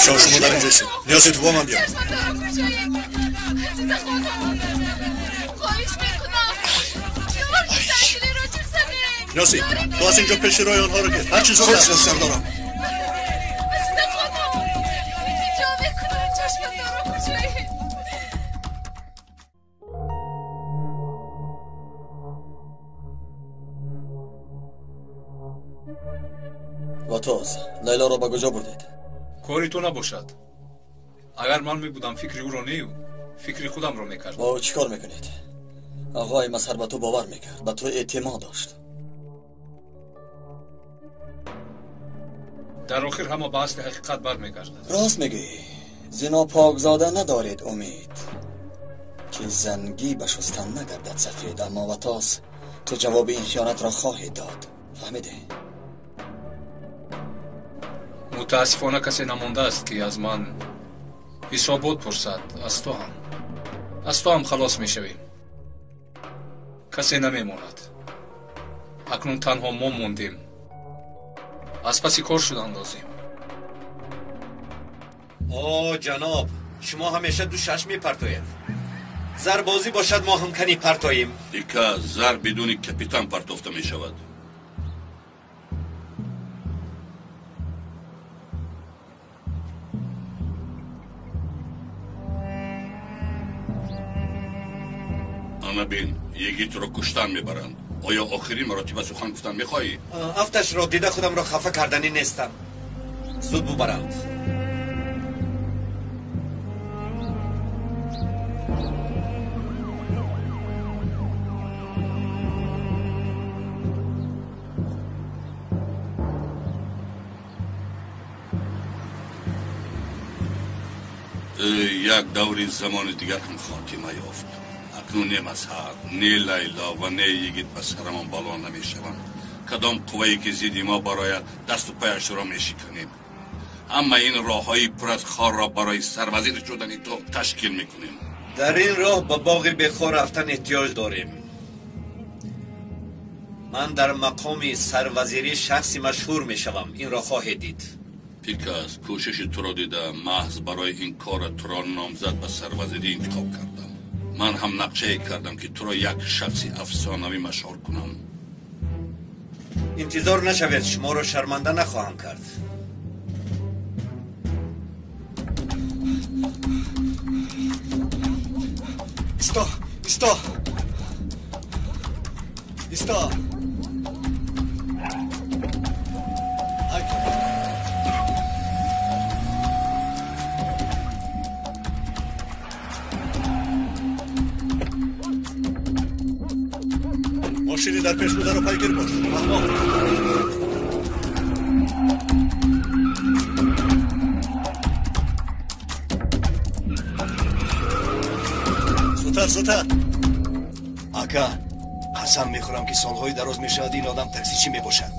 شما در اینجا هستید. نیازی تو با من بیا. نیازی تو از اینجا پیش راه آنها رو گیر. هر چیز رو سردارم. واتوس لیلا را به کجا بردید؟ کاری تو نباشد. اگر من می بودم فکری او را نه، فکری خودم را میکردم. با او چیکار میکنید؟ آقای مظهر به تو باور میکرد، به تو اعتماد داشت. در آخر همه به اصل حقیقت برمیگردد. راست میگی. زنا پاکزاده ندارید امید که زنگی به شستن نگردد سفید. اما واتاس تو جواب این خیانت را خواهی داد. فهمیدی؟ متاسفانه کسی نمانده است که از من حسابات پرسد. از تو هم خلاص میشویم. کسی نمیماند. اکنون تنها ما موندیم. از پسی کار شدن لازم. آه جناب، شما همیشه دو شش میپرتوید. زربازی باشد ما هم کنی پرتاییم. دیکه زر بدون کپیتان پرتofte میشود. بین یگیت رو کشتن میبرند. آیا آخرین مراتب سخن گفتن میخوایی؟ افتش را دیده خودم را خفه کردنی نیستم. زود ببرند. یک دوری زمان دیگر هم خاتمه یافت. اکنون نه مظهر، نه لیلا و نه یگیت به سرمان بالا نمیشوند. کدام قوه‌ای که زید ما برایت دست و پایش را میشکنیم. اما این راههای پر از خار را برای سروزیر شدن تو تشکیل میکنیم. در این راه به باغ بخار رفتن احتیاج داریم. من در مقام سروزیری شخصی مشهور میشوم. این را خواهید دید. پیکاس کوشش تو را دیده، محض برای این کار تو را نامزد به سروزیری انتخاب کردم. من هم نقشه کردم که تو را یک شخصی افسانوی مشهور کنم. انتظار نشوید، شما را شرمنده نخواهم کرد. ایستا، ایستا، ایستا. ماشینی در پیش بوده رو پیگیر باش. زودتر زودتر. اکا قسم میخورم که سالهای دراز میشود این آدم تاکسیچی میباشد.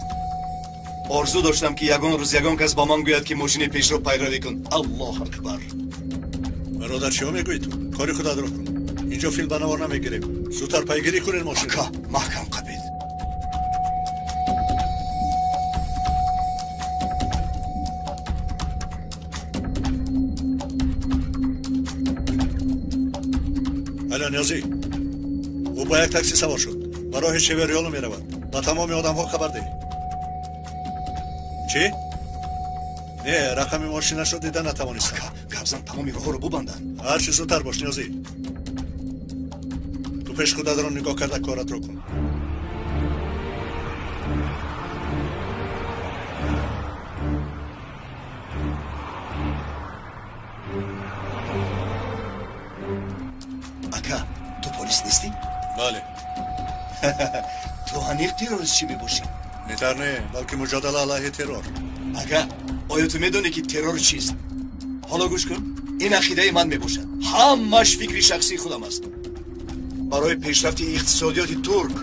آرزو داشتم که یگان روز یگان کس با من گوید که ماشین پیش رو پیروی کن. الله اکبر. برادر چه میگویی تو؟ کاری خودت رو کن. اینجا فیلم بنوار نمیگیریم. زودتر پیگیری کنین ماشین. اکا محکم قبید. الا نیازی، او با یک تاکسی سوار شد. به راه شوریالو میرود. به تمام آدم ها خبر ده. چی؟ نه، رقم ماشینش رو دیده نتوانستم. اکا گبزن تمام راه رو ببندن. هر چی زودتر باش نیازی. تو پیش خودت رو نگاه کرده کارت رو کن. Террорист нестӣ? Бале. Ту аниқ террорист чӣ мебошӣ? Не тар не, балки муҷодала алайҳи террор. Ака, оё ту медонӣ ки террор чист? Ҳоло гӯш кун, ин ақидаи ман мебошад. Ҳамаш фикри шахсии худам аст. Барои пешрафти иқтисодиёти турк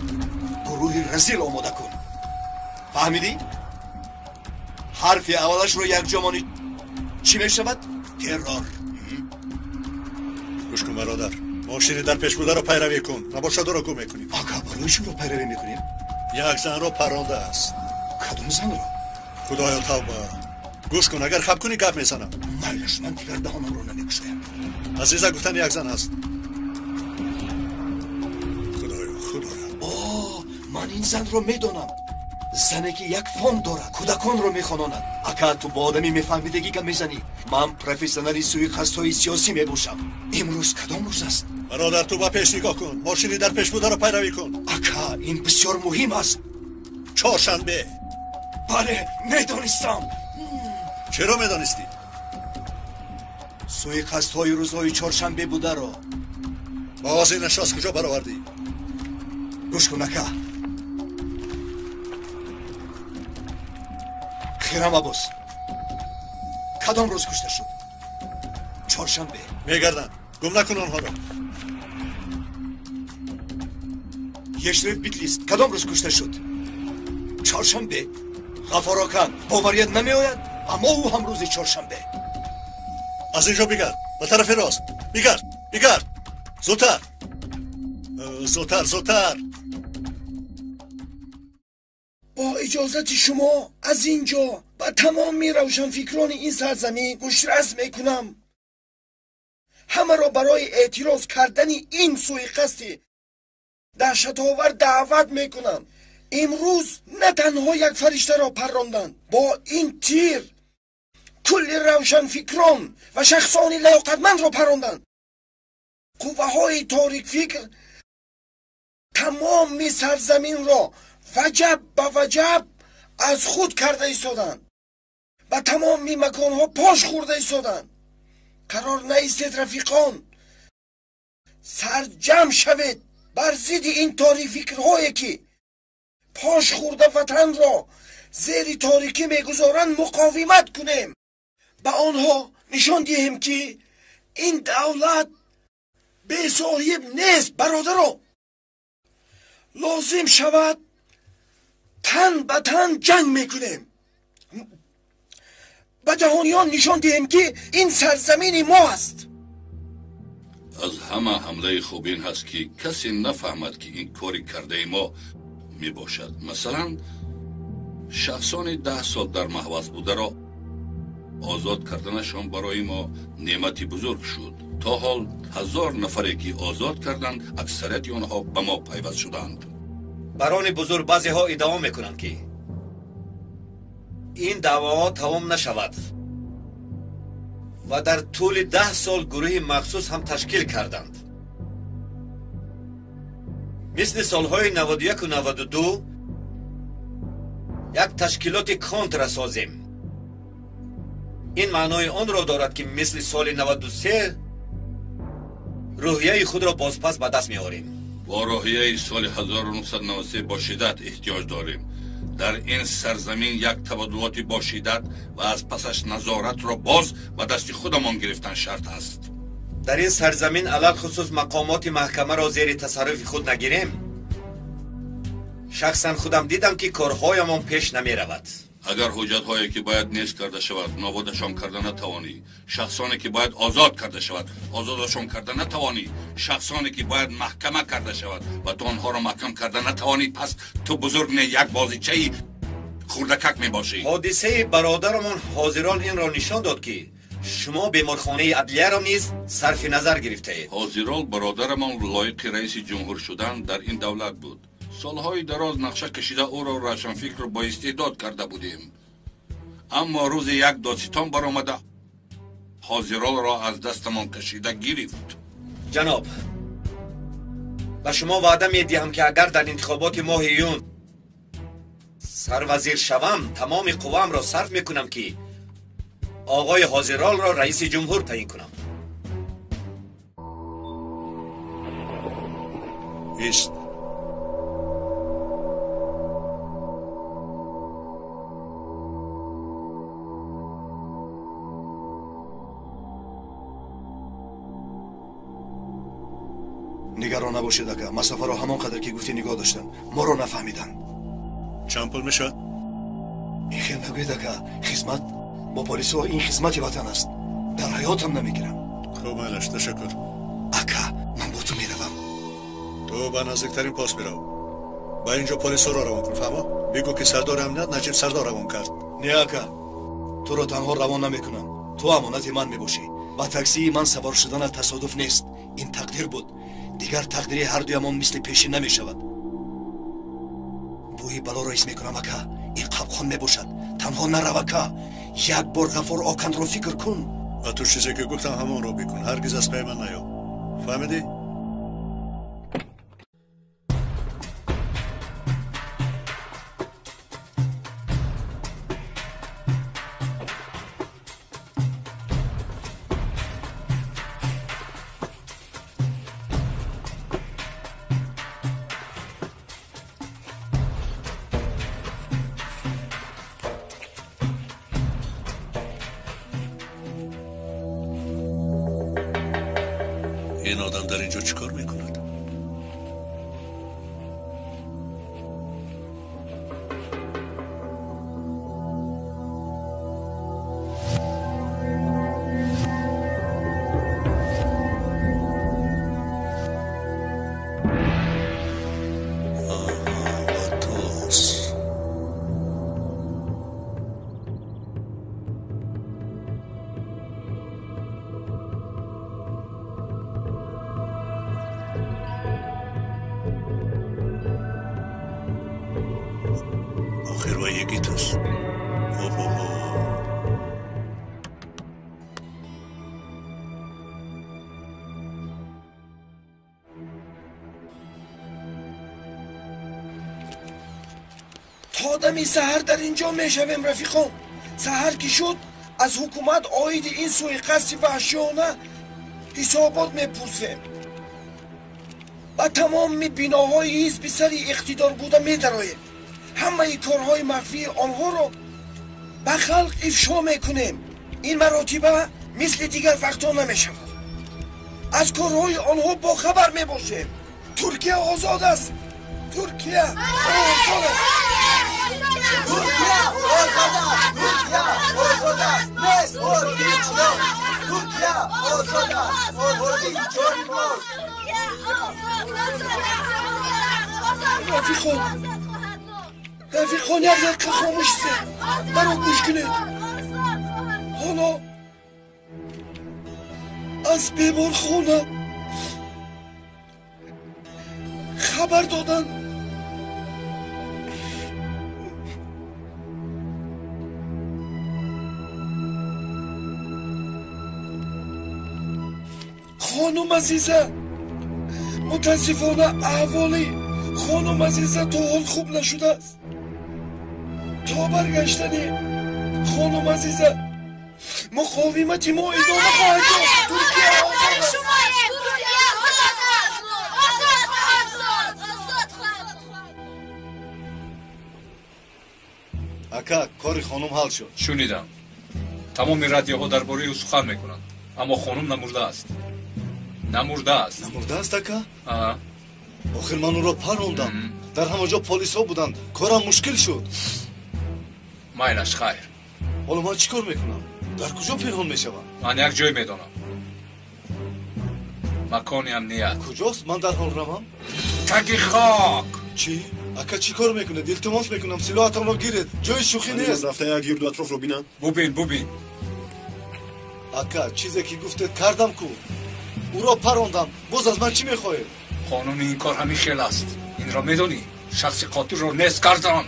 гурӯҳи разил омода кун. Фаҳмидӣ? Ҳарфи аввалашро якҷо монӣ чӣ мешавад? Террор. Гӯш кун бародар, мошини дар пеш бударо пайравӣ кун, набошад ӯро гум мекунем. Ака, барои чиро пайравӣ мекунем? Як занро парондааст. Кадом занро? Худоё тавба. Гӯш кун, агар хаб кунӣ гап мезанам. Майлаш, ман дигар даҳонамро намекушоям. Азиза гуфтани як зан аст. Худоё, худоё. О, ман ин занро медонам. Зане ки як фонд дорад, кӯдаконро мехононад. Ака, ту бо одами мефаҳмидагӣ гап мезанӣ. Ман профессионали суиқасдҳои сиёсӣ мебошам. Имрӯз кадом рӯз аст? Бародар, ту ба пеш нигоҳ кун. Мошини дар пеш бударо пайравӣ кун. Ака, ин бисёр муҳим аст. Чоршанбе. Бале, медонистам. Чаро медонистӣ? Суиқасдҳои рӯзҳои чоршанбе бударо. Боз инашро аз куҷо баровардӣ? Гӯш кун, ака. Хирам Аббос кадом рӯз кушта шуд? Чоршанбе. Мегарданд. Гум накун онҳоро. Ешреф Битлис кадом рӯз кушта шуд? Чоршанбе. Ғаффор Окан боварият намеояд, аммо ӯ ҳам рӯзи чоршанбе. Аз инҷо бигард, ба тарафи рост. Бигард, бигард. Зудтар. Зудтар, зудтар. Бо иҷозати шумо аз ин ҷо ба тамоми равшанфикрони ин сарзамин гӯшрас мекунам. Ҳамаро барои эътироз кардани ин суиқасди даҳшатовар даъват мекунам. Имрӯз на танҳо як фариштаро парронданд, бо ин тир кулли равшанфикрон ва шахсони лаёқатмандро парронданд. Қувваҳои торикфикр тамоми сарзаминро ваҷаб ба ваҷаб аз худ карда истоданд, ба тамоми маконҳо пош хӯрда истоданд. Қарор наистед рафиқон, сарҷамъ шавед бар зидди ин торикфикрҳое ки пош хӯрда ватанро зери торикӣ мегузоранд муқовимат кунем. Ба онҳо нишон диҳем ки ин давлат бесоҳиб нест. Бародаро, лозим шавад тан ба тан ҷанг мекунем. Ба ҷаҳониён нишон диҳем ки ин сарзамини мо аст. Аз ҳама ҳамлаи хуб ин ҳаст ки касе нафаҳмад ки ин кори кардаи мо мебошад. Масалан, шахсони 10 сол дар маҳбас бударо озод карданашон барои мо неъмати бузург шуд. То ҳол 1000 нафаре ки озод карданд, аксарияти онҳо ба мо пайваст шуданд. Барони бузург баъзеҳо иддао мекунанд ки ин даъвоҳо тамом нашавад ва дар тӯли 10 сол гурӯҳи махсус ҳам ташкил карданд. Мисли солҳои 91 92 як ташкилоти контра созем. Ин маънои онро дорад ки мисли соли 93 рӯҳияи худро бозпас ба даст меорем. Бо рӯҳияи соли 1993 бо шиддат эҳтиёҷ дорем. Дар ин сарзамин як табаддулоти бо шиддат ва аз пасаш назоратро боз ба дасти худамон гирифтан шарт аст. Дар ин сарзамин алалхусус мақомоти маҳкамаро зери тасарруфи худ нагирем. Шахсан худам дидам ки корҳоямон пеш намеравад. Агар ҳуҷҷатҳое ки бояд нест карда шавад нобудашон карда натавонӣ, шахсоне ки бояд озод карда шавад озодашон карда натавонӣ, шахсоне ки бояд маҳкама карда шавад ва ту онҳоро маҳкам карда натавонӣ, пас ту бузург не, як бозичаи хурдакак мебошӣ. Ҳодисаи бародарамон ҳозирон инро нишон дод ки шумо беморхонаи адлияро низ сарфи назар гирифтаед. Ҳозирон бародарамон лоиқи раиси ҷумҳур шудан дар ин давлат буд. Солҳои дароз нақша кашида ӯро равшанфикрро бо истеъдод карда будем. Аммо рӯзе як додситон баромада ҳозиролро аз дастамон кашида гирифт. Ҷаноб, ба шумо ваъда медиҳам ки агар дар интихоботи моҳи июн сарвазир шавам, тамоми қувваамро сарф мекунам ки оғои ҳозиролро раиси ҷумҳур таъин кунам. 20. Нигарон набошед ака, масофаро ҳамон қадар ки гуфтӣ нигоҳ доштам. Моро нафаҳмиданд. Чанд пул мешавад? Ин хел нагӯед ака, хизмат бо полисҳо ин хизмати ватан аст. Дар ҳаётам намегирам. Хуб, майлаш, ташаккур. Ака, ман бо ту меравам. Ту ба наздиктарин пост бирав. Ба ин ҷо полисҳоро равон кун, фаҳмо? Бигӯ ки сардори амният Наҷиб Сардор равон кард. Не ака, туро танҳо равон намекунам. Ту амонати ман мебошӣ. Ба таксии ман савор шуданат тасодуф нест. Ин тақдир буд. Дигар тақдири ҳар дуямон мисли пешин намешавад. Бӯи балоро ҳис мекунам ака. Ин қабхон мебошад. Танҳо нарав ака. Як бор Ғаффор Оканро фикр кун. Ва ту чизе ки гуфтам ҳамонро бикун. Ҳаргиз аз пайи ман наё. Фаҳмидӣ? Ин одам дар ин ҷо чӣ кор мекунад? Аҳа, Ватос. Охир ва йигит аст. Оҳоҳо. То дами саҳар дар ин ҷо мешавем, рафиқон. Саҳар ки шуд, аз ҳукумат оиди ин сӯиқасди ваҳшиёна ҳисобот мепурсем. Ба тамоми биноҳои ҳизби сари иқтидор буда медароем. Ҳамаи корҳои махфии онҳоро ба халқ ифшо мекунем. Ин маротиба мисли дигар вақтҳо намешавад. Аз корҳои онҳо бохабар мебошем. Туркия озод аст. Туркия озод аст. Туркия озод аст. Туркия озод аст. Нест ордичиён. Туркия озод аст. Озодӣ ҷони мост. Рафиқон, рафиқон, як дақиқа хомӯш истед. Маро гӯш кунед. Ҳоло аз беморхона хабар доданд. Хонум Азиза, мутаассифона аҳволи хонум Азиза то ҳол хуб нашудааст. То баргаштани хонум Азиза муқовимати мо идома хоҳад ёфт. Туркия озод аст. Ака, кори хонум ҳал шуд. Шунидам. Тамоми радиоҳо дар бораи ӯ сухан мекунанд, аммо хонум намурдааст. Намурдааст. Намурдааст ака? Охир ман ӯро парондам. Дар ҳама ҷо полисҳо буданд. Корам мушкил шуд. Майлаш, хайр. Ҳоло ман чӣ кор мекунам? Дар куҷо пинҳон мешавам? Ман як ҷой медонам. Макони амният. Куҷост? Ман дарҳол равам? Таги хок. Чӣ? Ака, чӣ кор мекунед? Илтимос мекунам, силоҳатонро гиред. Ҷои шӯхӣ нест. Рафта як гирду атрофро бинам. Бубин, бубин. Ака, чизе ки гуфтед кардам ку. Ӯро парондам. Боз аз ман чӣ мехоҳед? Қонуни ин кор ҳамин хел аст. Инро медонӣ? Шахси қотилро нест кардан.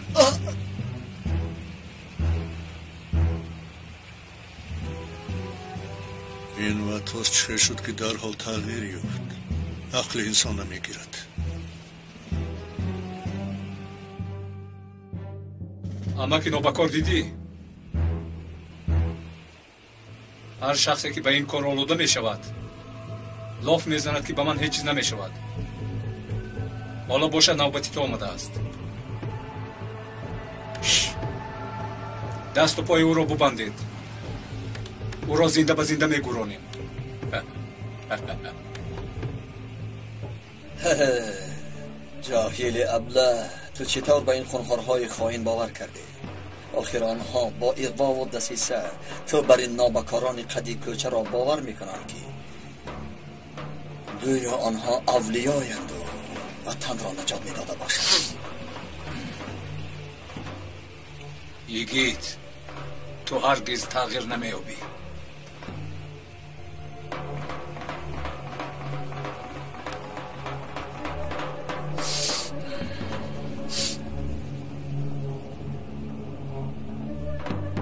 Ин Ватос чӣ шуд ки дарҳол тағйир ёфт? Ақли инсон намегирад. Амаки нобакор дидӣ? Ҳар шахсе ки ба ин кор олуда мешавад, лоф мезанад ки ба ман ҳеҷ чиз намешавад. Ҳоло бошад навбати ту омадааст. Дасту пои ӯро бубандед. Ӯро зинда ба зинда мегуронем. Ҷоҳили аблаҳ, ту чӣ тавр ба ин хунхорҳои хоин бовар кардӣ? Охир онҳо бо иғвову дасиса ту бар ин нобакорони қади кӯчаро бовар мекунанд, ки гӯё онҳо авлиёянду ватанро наҷот медода бошанд. Йигит, ту ҳаргиз тағйир намеёбӣ.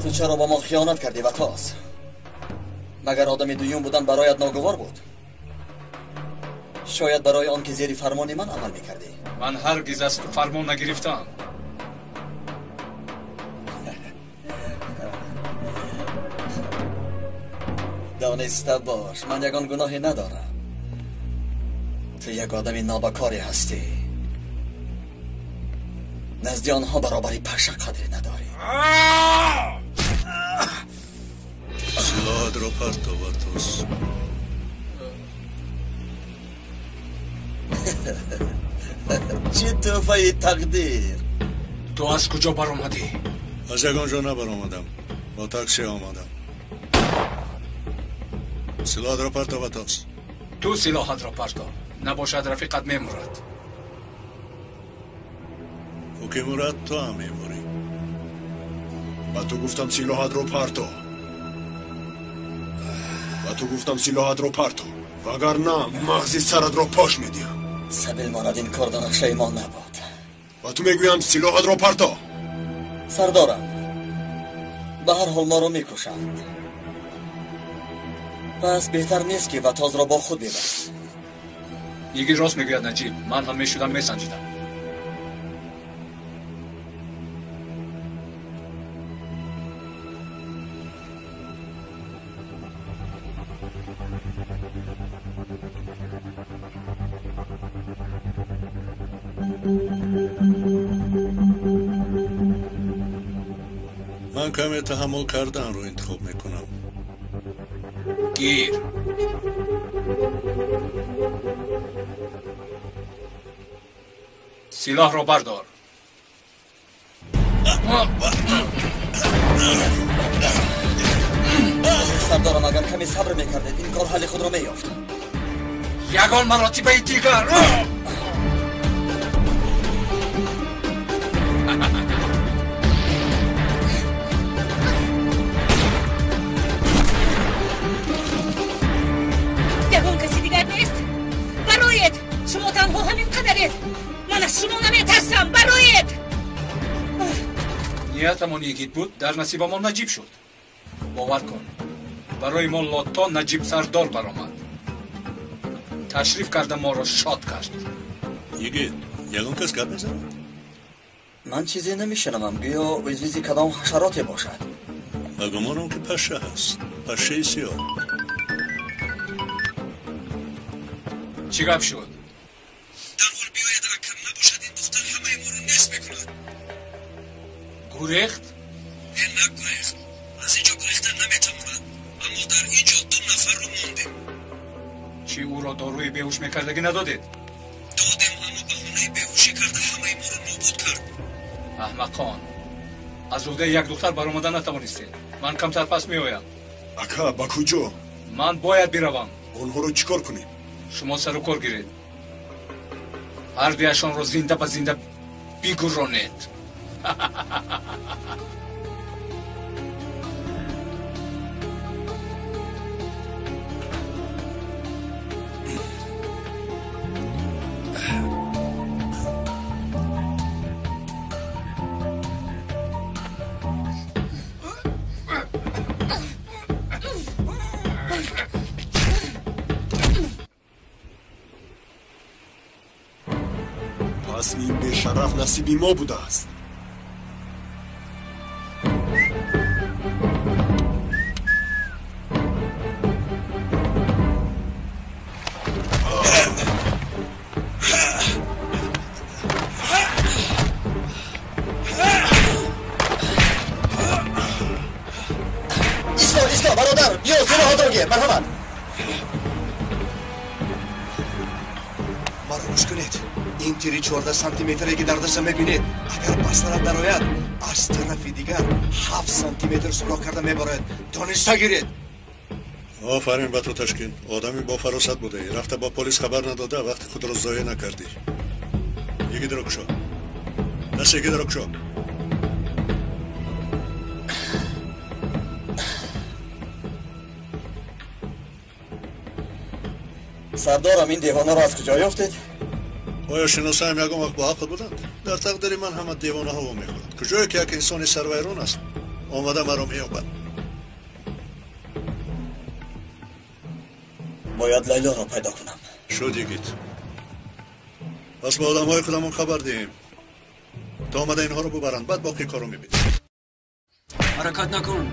Ту чаро ба мо хиёнат кардӣ, Ватос? Магар одами дуюм будан бароят ногувор буд? Шояд барои он ки зери фармони ман амал мекардӣ. Ман ҳаргиз аз ту фармон нагирифтам. Дониста бош, ман ягон гуноҳе надорам. Ту як одами нобакоре ҳастӣ. Назди онҳо баробари паша қадре надорӣ. Силоҳатро парто, Ватос. Чӣ тӯҳфаи тақдир! Ту аз куҷо баромадӣ? Аз ягон ҷо набаромадам. Бо такси омадам. Силоҳатро парто, Ватос. Ту силоҳатро парто. Набошад рафиқат мемурад. Ӯ ки мурад, ту ҳам мемурӣ. Ба ту гуфтам силоҳатро парто. Ба ту гуфтам силоҳатро парто. Вагарна мағзи саратро пош медиҳам. Сабил монад, ин кор дар нақшаи мо набуд. Ба ту мегӯям силоҳатро парто. Сардорам, ба ҳар ҳол моро мекушанд. Пас беҳтар нест ки Ватозро бо худ бибарӣ. Йигит рост мегӯяд, Наҷиб. Ман ҳам мешудам месанҷидам. Ман каме таҳаммул карданро интихоб мекунам. Гир. Силоҳро бардор. Сардорам, агар каме сабр мекардед, ин кор ҳалли худро меёфт. Ягон маротибаи дигар. Ягон каси дигар нест? Бароед! Шумо танҳо ҳамин қадаред! Ман аз шумо наметарсам! Бароед! Ниятамон йигит буд, дар насибамон Наҷиб шуд. Бовар кун, барои мо лотто Наҷиб сардор баромад. Ташриф карда моро шод кард. Йигит, ягон кас гап мезанад? Ман чизе намешунавам, гӯё визвизи кадом ҳашароте бошад. Ба гумонам ки паша ҳаст, пашаи сиёҳ. Чӣ гап шуд? Дарҳол биёяд, акам, набошад ин духтар ҳамаи моро нест мекунад. Гурехт? Не, нагурехт. Аз ин ҷо гурехта наметавонад, аммо дар ин ҷо ду нафарро мондем. Чӣ, ӯро доруи беҳуш мекардагӣ надодед? Додем, аммо баҳонаи беҳушӣ карда ҳамаи моро нобуд кард. Аҳмақон, аз уҳдаи як духтар баромада натавонистед. Ман камтар пас меоям. Ака, ба куҷо? Ман бояд биравам. Онҳоро чӣ кор кунем? Шумо сару кор гиред. Ҳар дуяшонро зинда ба зинда бигуронед. Пас ин бешараф насиби мо будааст. Бародар гир, марҳамат. Маро гӯш кунед. Ин тири 14 сантиметре ки дар дастам мебинед, агар ба сарат дарояд, аз тарафи дигар 7 сантиметр сӯрох карда мебарояд. Дониста гиред. Офарин ба ту Ташкин. Одами бо фаросат будаӣ. Рафта ба полис хабар надода, вақти худро зоеъ накардӣ. Йигитро кушо. Даст йигитро кушо. Сардорам, ин девонаро аз куҷо ёфтед? Оё шиносаем ягон вақт бо ақл буданд? Дар тақдири ман ҳама девонаҳо вомехӯранд. Куҷое ки як инсони сарвайрон аст, омада маро меёбад. Бояд Лайлоро пайдо кунам. Шуд, йигит. Пас ба одамҳои худамон хабар диҳем, то омада инҳоро бубаранд, баъд боқӣ корро мебинем. Ҳаракат накун.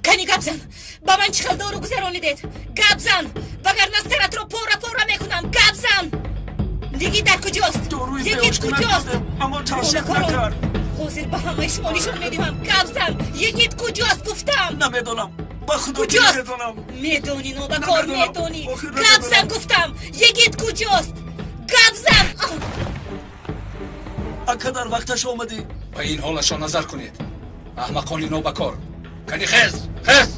Кани гап зан, ба ман чӣ хел дору гузаронидед? Гап зан, вагарна саратро пора пора мекунам. Гап зан. Йигит дар куҷост? Йигит куҷост? Аммо таъсир накард. Ҳозир ба ҳамаи шумо нишон медиҳам. Гап зан, йигит куҷост гуфтам. Намедонам, ба худо куҷост? Намедонам. Медонӣ, нобакор, медонӣ. Гап зан гуфтам, йигит куҷост? Гап зан. Ака, дар вақташ омадӣ. Ба ин ҳолашон назар кунед, аҳмақони нобакор. Кани хез, хез.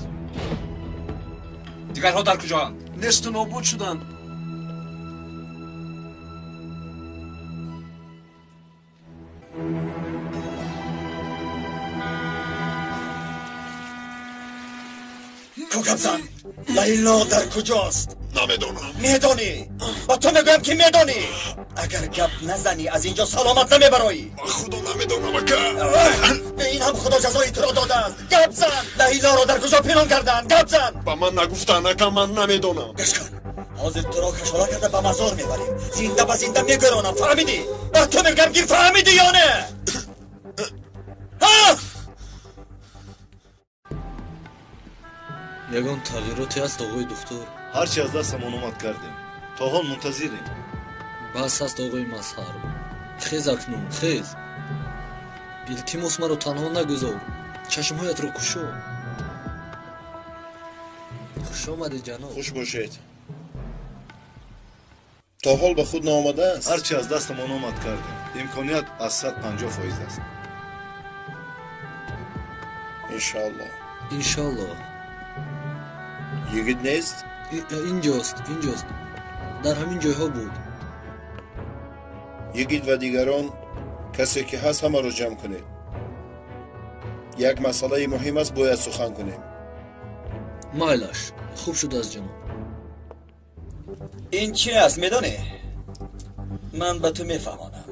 Дигарҳо дар куҷоанд? Несту нобуд шуданд. Ку гап зан, Лайло дар куҷост? Намедонам. Медонӣ, ба ту мегӯям ки медонӣ. Агар гап назанӣ, аз инҷо саломат намебароӣ. Ба худо намедонам, ака. Ба ин ҳам худо ҷазои туро додааст. Гап зан, Лайлоро дар куҷо пинҳон карданд? Гап зан. Ба ман нагуфтанд, ака, ман намедонам. Гӯш кун, ҳозир туро кашола карда ба мазор мебарем. Зинда ба зинда мегӯронам, фаҳмидӣ? Ба ту мегӯям ки фаҳмидӣ ё не? Ягон тағйироте ҳаст, оғои духтур? Ҳарчи аз дастамон омад кардем. То ҳол мунтазирем. Бас аст, оғои Мазҳар. Хез акнун, хез. Илтимос, маро танҳо нагузор. Чашмҳоятро кушо. Хуш омадед, ҷаноб. Хуш бошед. То ҳол ба худ наомадааст? Ҳарчи аз дастамон омад кардем. Имконият аз 150% аст. Иншоаллоҳ. Иншоаллоҳ. Йигит нест? Инҷост, инҷост. Дар ҳамин ҷойҳо буд. Йигит ва дигарон, касе ки ҳаст, ҳамаро ҷамъ кунед. Як масъалаи муҳим аст, бояд сухан кунем. Майлаш, хуб шудааст, ҷаноб. Ин чи аст, медонӣ? Ман ба ту мефаҳмонам.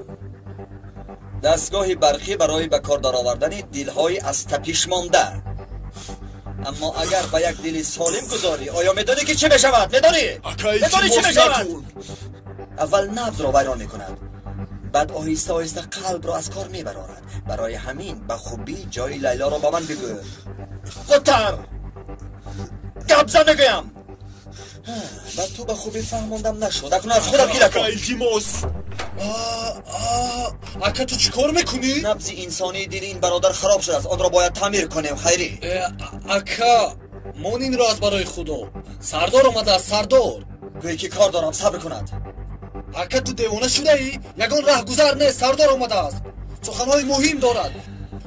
Дастгоҳи барқӣ барои ба кор даровардани дилҳои аз тапиш монда. Аммо агар ба як дили солим гузорӣ, оё медонӣ ки чӣ мешавад? Медонӣ? Медонӣ чӣ мешавад? Аввал набзро вайрон мекунад, баъд оҳиста оҳиста қалбро аз кор мебарорад. Барои ҳамин ба хубӣ ҷои Лайлоро ба ман бигӯ. Зудтар! Гап зан мегӯям. Ба ту ба хубӣ фаҳмондам нашуд. Акнун аз худат гира кун. Илтимос. Ака, ту чӣ кор мекунӣ? Набзи инсонии дили ин бародар хароб шудааст. Онро бояд таъмир кунем, Хайрӣ. Ака, мон инро аз барои худо. Сардор омадааст, сардор. Гӯе ки кор дорам, сабр кунад. Ака, ту девона шудаӣ? Ягон раҳгузар нест, сардор омадааст. Суханҳои муҳим дорад.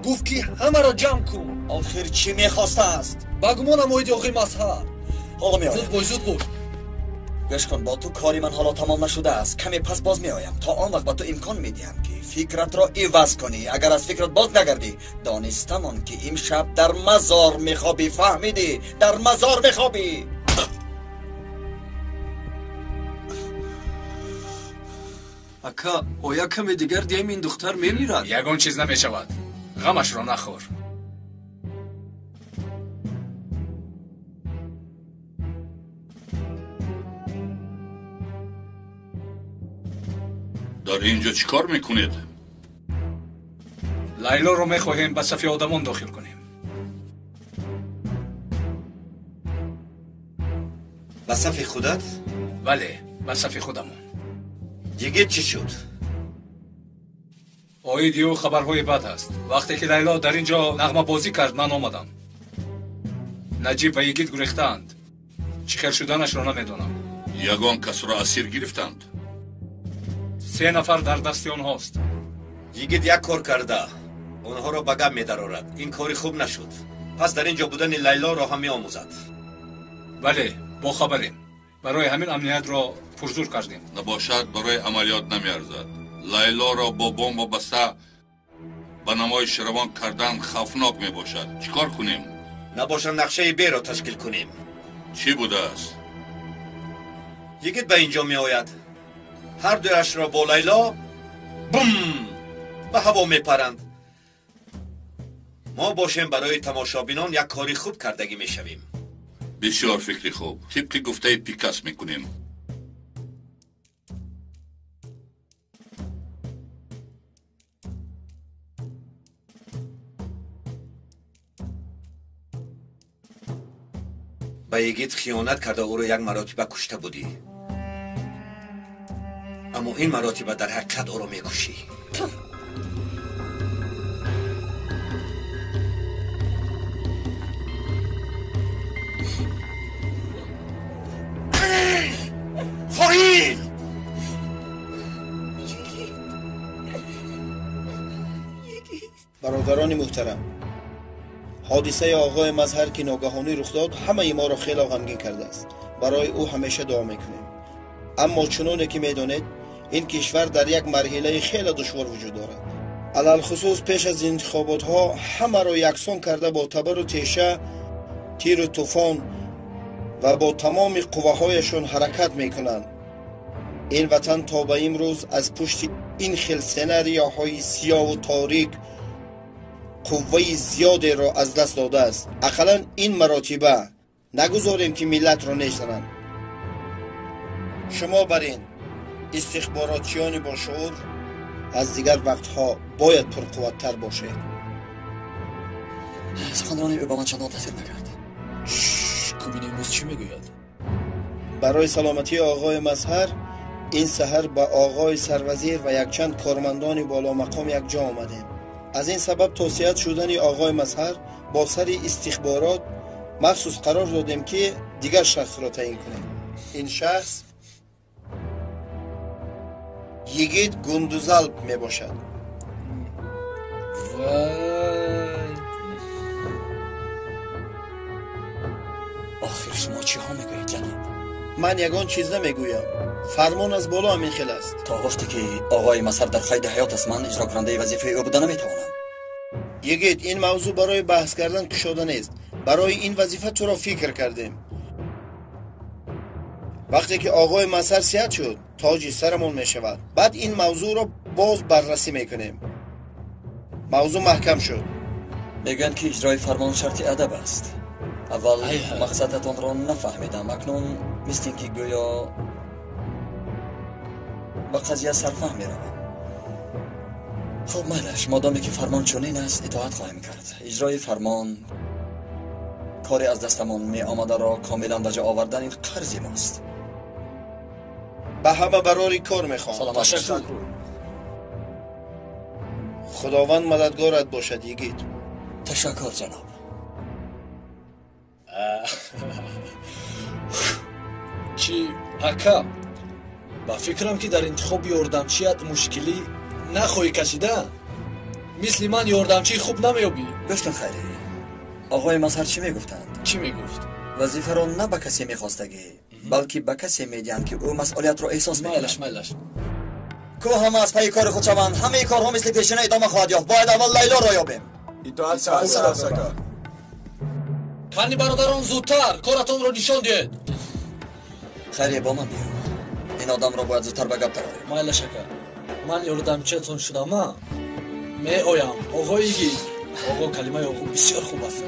Гуфт ки ҳамаро ҷамъ кун. Охир чӣ мехостааст? Ба гумонам оиди оғои Мазҳар. Ҳоло меоям. Зуд бош, зуд бош. Гӯш кун, бо ту кори ман ҳоло тамом нашудааст. Каме пас боз меоям. То он вақт ба ту имкон медиҳам ки фикратро иваз кунӣ. Агар аз фикрат боз нагардӣ, донистамон ки имшаб дар мазор мехобӣ. Фаҳмидӣ? Дар мазор мехобӣ. Ака, оя каме дигар диҳем ин духтар мемирад? Ягон чиз намешавад. Ғамашро нахӯр. Дар инҷо чӣ кор мекунед? Лайлоро мехоҳем ба сафи одамон дохил кунем. Ба сафи худат? Бале, ба сафи худамон. Йигит чӣ шуд? Оиди ӯ хабарҳои бад ҳаст. Вақте ки Лайло дар ин ҷо нағмабозӣ кард, ман омадам. Наҷиб ва Йигит гурехтаанд. Чӣ хел шуданашро намедонам. Ягон касро асир гирифтанд? 3 нафар дар дасти онҳост. Йигит як кор карда, онҳоро ба гап медарорад. Ин кори хуб нашуд. Пас дар ин ҷо будани Лайлоро ҳам меомӯзад. Бале, бохабарем. Барои ҳамин амниятро пурзур кардем. Набошад, барои амалиёт намеарзад. Лайлоро бо бомба баста ба намоиш равон кардан хавфнок мебошад. Чӣ кор кунем? Набошад, нақшаи Б-ро ташкил кунем. Чӣ будааст? Йигит ба ин ҷо меояд. Ҳар дуяшро бо Лайло бум ба ҳаво мепаранд. Мо бошем барои тамошобинон як кори хуб кардагӣ мешавем. Бисёр фикри хуб. Тибқи гуфтаи Пикас мекунем. Ба Йигит хиёнат карда ӯро як маротиба кушта будӣ. Аммо ин маротиба дар ҳақиқат ӯро мекушӣ. Хоин! Бародарони муҳтарам, ҳодисаи оғои Мазҳар ки ногаҳонӣ рух дод, ҳамаи моро хело ғамгин кардааст. Барои ӯ ҳамеша дуо мекунем. Аммо чуноне ки медонед, ин кишвар дар як марҳилаи хеле душвор вуҷуд дорад. Алалхусус пеш аз интихоботҳо ҳамаро яксон карда бо табару теша, тиру тӯфон ва бо тамоми қувваҳояшон ҳаракат мекунанд. Ин ватан то ба имрӯз аз пушти ин хел сценарияҳои сиёҳу торик қувваи зиёдеро аз даст додааст. Ақаллан ин маротиба нагузорем ки миллатро нешананд. Шумо бар ин истихборотчиёни бошуур аз дигар вақтҳо бояд пурқувваттар бошед. Суханронии ӯ ба ман чандон таъсир накард. Кубин имрӯз чӣ мегӯяд? Барои саломатии оғои Мазҳар ин саҳар ба оғои сарвазир ва якчанд кормандони боломақом якҷо омадем. Аз ин сабаб то сиҳат шудани оғои Мазҳар бо сари истихборот махсус қарор додем ки дигар шахсро таъин кунем. Ин шахс Йигит Гундузалп мебошад. Вай! Охир шумо чиҳо мегӯед, ҷаноб? Ман ягон чиз намегӯям. Фармон аз боло ҳамин хел аст. То вақте ки оғои Мазҳар дар қайди ҳаёт аст, ман иҷрокунандаи вазифаи ӯ буда наметавонам. Йигит, ин мавзӯъ барои баҳс кардан кушода нест. Барои ин вазифа туро фикр кардем. Вақте ки оғои Мазҳар сиҳат шуд, тоҷи сарамон мешавад. Баъд ин мавзӯъро боз баррасӣ мекунем. Мавзӯъ маҳкам шуд. Мегӯянд ки иҷрои фармон шарти адаб аст. Аввал мақсадатонро нафаҳмидам, акнун мисли ин ки гӯё ба қазия сарфаҳм меравам. Хуб, майлаш, модоме ки фармон чунин аст, итоат хоҳем кард. Иҷрои фармон коре аз дастамон меомадаро комилан ба ҷо овардан ин қарзи мост. Ба ҳама барори кор мехоҳам. Ташаккур. Худованд мададгорат бошад, Йигит. Ташаккур, ҷаноб. Чӣ, ака, ба фикрам ки дар интихоби ёрдамчият мушкилӣ нахоҳӣ кашида. Мисли ман ёрдамчии хуб намеёбӣ. Гӯш кун, Хайрӣ, оғои Мазҳар чӣ мегуфтанд? Чӣ мегуфт? Вазифаро на ба касе мехостагӣ, балки ба касе медиҳанд ки ӯ масъулиятро эҳсос мекунад. Майлаш, майлаш. Ку ҳама аз пайи кори худ шаванд, ҳамаи корҳо мисли пешина идома хоҳад ёфт. Бояд аввал Лайлоро ёбем. Итоат сарсака. Кани бародарон, зудтар коратонро нишон диҳед. Хайрия, бо ман биё. Ин одамро бояд зудтар ба гап дарорем. Майлаш, ака, ман ёрдамчиятон шудама. Меоям, оғои Йигит. Оғо, калимаи оғо бисёр хуб аст.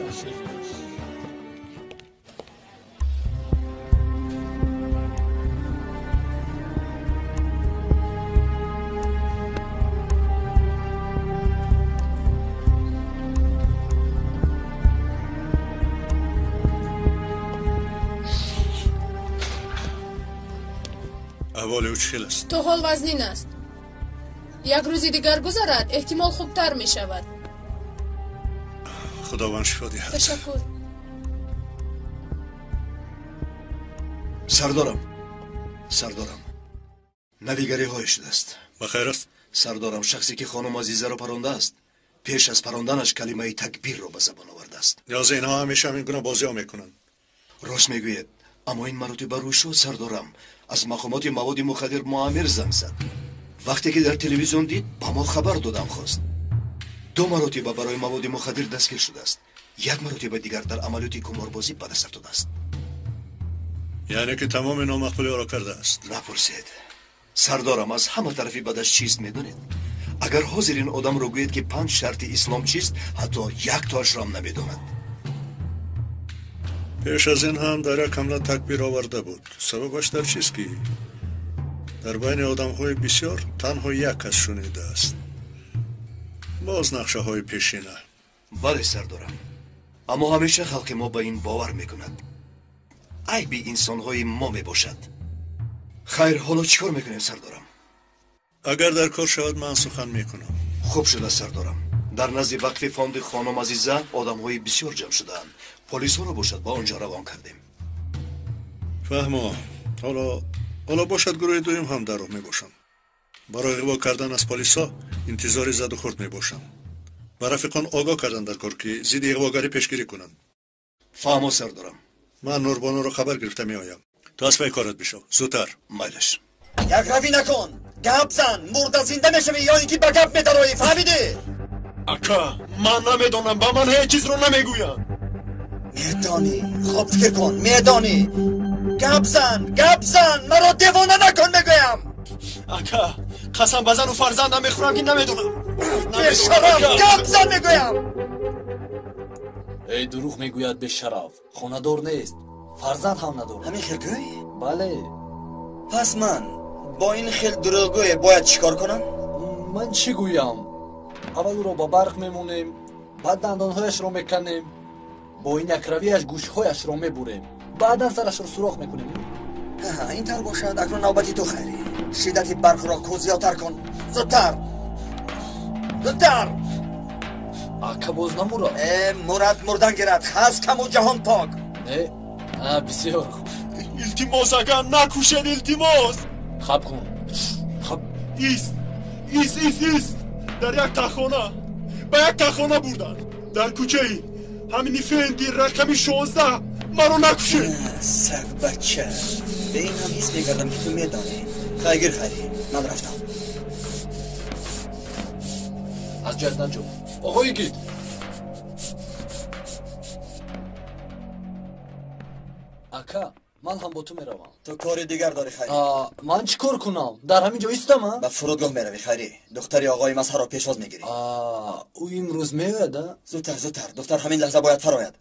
Аҳволи ӯ чӣ хел аст? То ҳол вазнин аст. Як рӯзи дигар гузарад, эҳтимол хубтар мешавад. Худованд шифо диҳад. Ташаккур. Сардорам, сардорам, навигариҳое шудааст. Ба хайр аст? Сардорам, шахсе ки хонум Азизаро парондааст, пеш аз паронданаш калимаи такбирро ба забон овардааст. Ниёзи инҳо ҳамеша ҳамин гуна бозиҳо мекунанд. Рост мегӯед, аммо ин маротиба рӯй шуд, сардорам. Аз мақомоти маводи мухаддир Муаммир занг зад. Вақте ки дар телевизион дид, ба мо хабар додам хост. Ду маротиба барои маводи мухаддир дастгир шудааст. Як маротиба дигар дар амалиёти куморбозӣ ба даст афтодааст. Яъне ки тамоми номаъқулиҳоро кардааст. Напурсед. Сардорам, аз ҳама тарафи бадаш чист медонед? Агар ҳозир ин одамро гӯед ки 5 шарти ислом чист, ҳатто яктоашро ҳам намедонад. Пеш аз ин ҳам дар як ҳамла такбир оварда буд. Сабабаш дар чист ки дар байни одамҳои бисёр танҳо як кас шунидааст. Боз нақшаҳои пешина. Бале, сардорам, аммо ҳамеша халқи мо ба ин бовар мекунад. Айби инсонҳои мо мебошад. Хайр, ҳоло чӣ кор мекунем, сардорам? Агар дар кор шавад, ман сухан мекунам. Хуб шуда, сардорам. Дар назди вақфи фонди хонум Азиза одамҳои бисёр ҷамъ шудаанд. Полисҳоро бошад ба он ҷо равон кардем. Фаҳмо, ҳоло бошад гурӯҳи дуюм ҳам дар роҳ мебошанд. Барои иғво кардан аз полисҳо интизори задухӯрд мебошанд. Ба рафиқон огоҳ кардан дар кор ки зидди иғвогарӣ пешгирӣ кунанд. Фаҳмо, сардорам. Ман Нурбонуро хабар гирифта меоям. Ту аз пай корат бишав. Зудтар. Майлаш. Якравӣ накун. Гап зан. Мурда зинда мешавӣ ё ин ки ба гап медароӣ. Фаҳмидӣ? Ака, ман намедонам, ба ман ҳеҷ чизро намегӯянд. Медонӣ. Хоб фикр кун. Медонӣ. Гап зан, гап зан. Маро девона накун мегӯям. Ака, қасам ба зану фарзандам мехӯрам ки намедонам. Бешараф, гап зан мегӯям. Эй, дурӯғ мегӯяд бешараф. Хонадор нест, фарзанд ҳам надорад. Ҳамин хел гӯй? Бале. Пас ман бо ин хел дурӯғгӯе бояд чӣ кор кунам? Ман чӣ гӯям? Аввал ӯро ба барқ мемонем, баъд дандонҳояшро меканем, бо ин якравияш гӯшҳояшро мебурем, баъдан сарашро сурох мекунем. Ин тавр бошад, акнун навбати ту, Хайрӣ. Шиддати барқро ку зиёдтар кун. Зудтар, зудтар. Ака, боз намурад? Э, мурад мурдан гирад. Хас каму ҷаҳон пок. Не, бисёр хуб. Илтимос, ака, накушед, илтимос. Хаб кун. Хаб. Ист, ист, ист, ист. Дар як тахона, ба як тахона бурданд. Дар кӯчаи ҳамини Фенди рақами 16. Маро накушед. Саг бача, ба ин ҳам ҳис мекардам ки ту медонӣ. Хайгир, Хайрӣ, ман рафтам. Аз ҷоят наҷо. Оғои гид. Ака, ман ҳам бо ту меравам. Ту кори дигар дорӣ, Хайрӣ. Ман чӣ кор кунам? Дар ҳамин ҷо истам? Ба фурудгоҳ меравӣ, Хайрӣ. Духтари оғои Мазҳарро пешвоз мегирӣ. Ӯ имрӯз меояд, а? Зудтар, зудтар. Духтар ҳамин лаҳза бояд фарояд.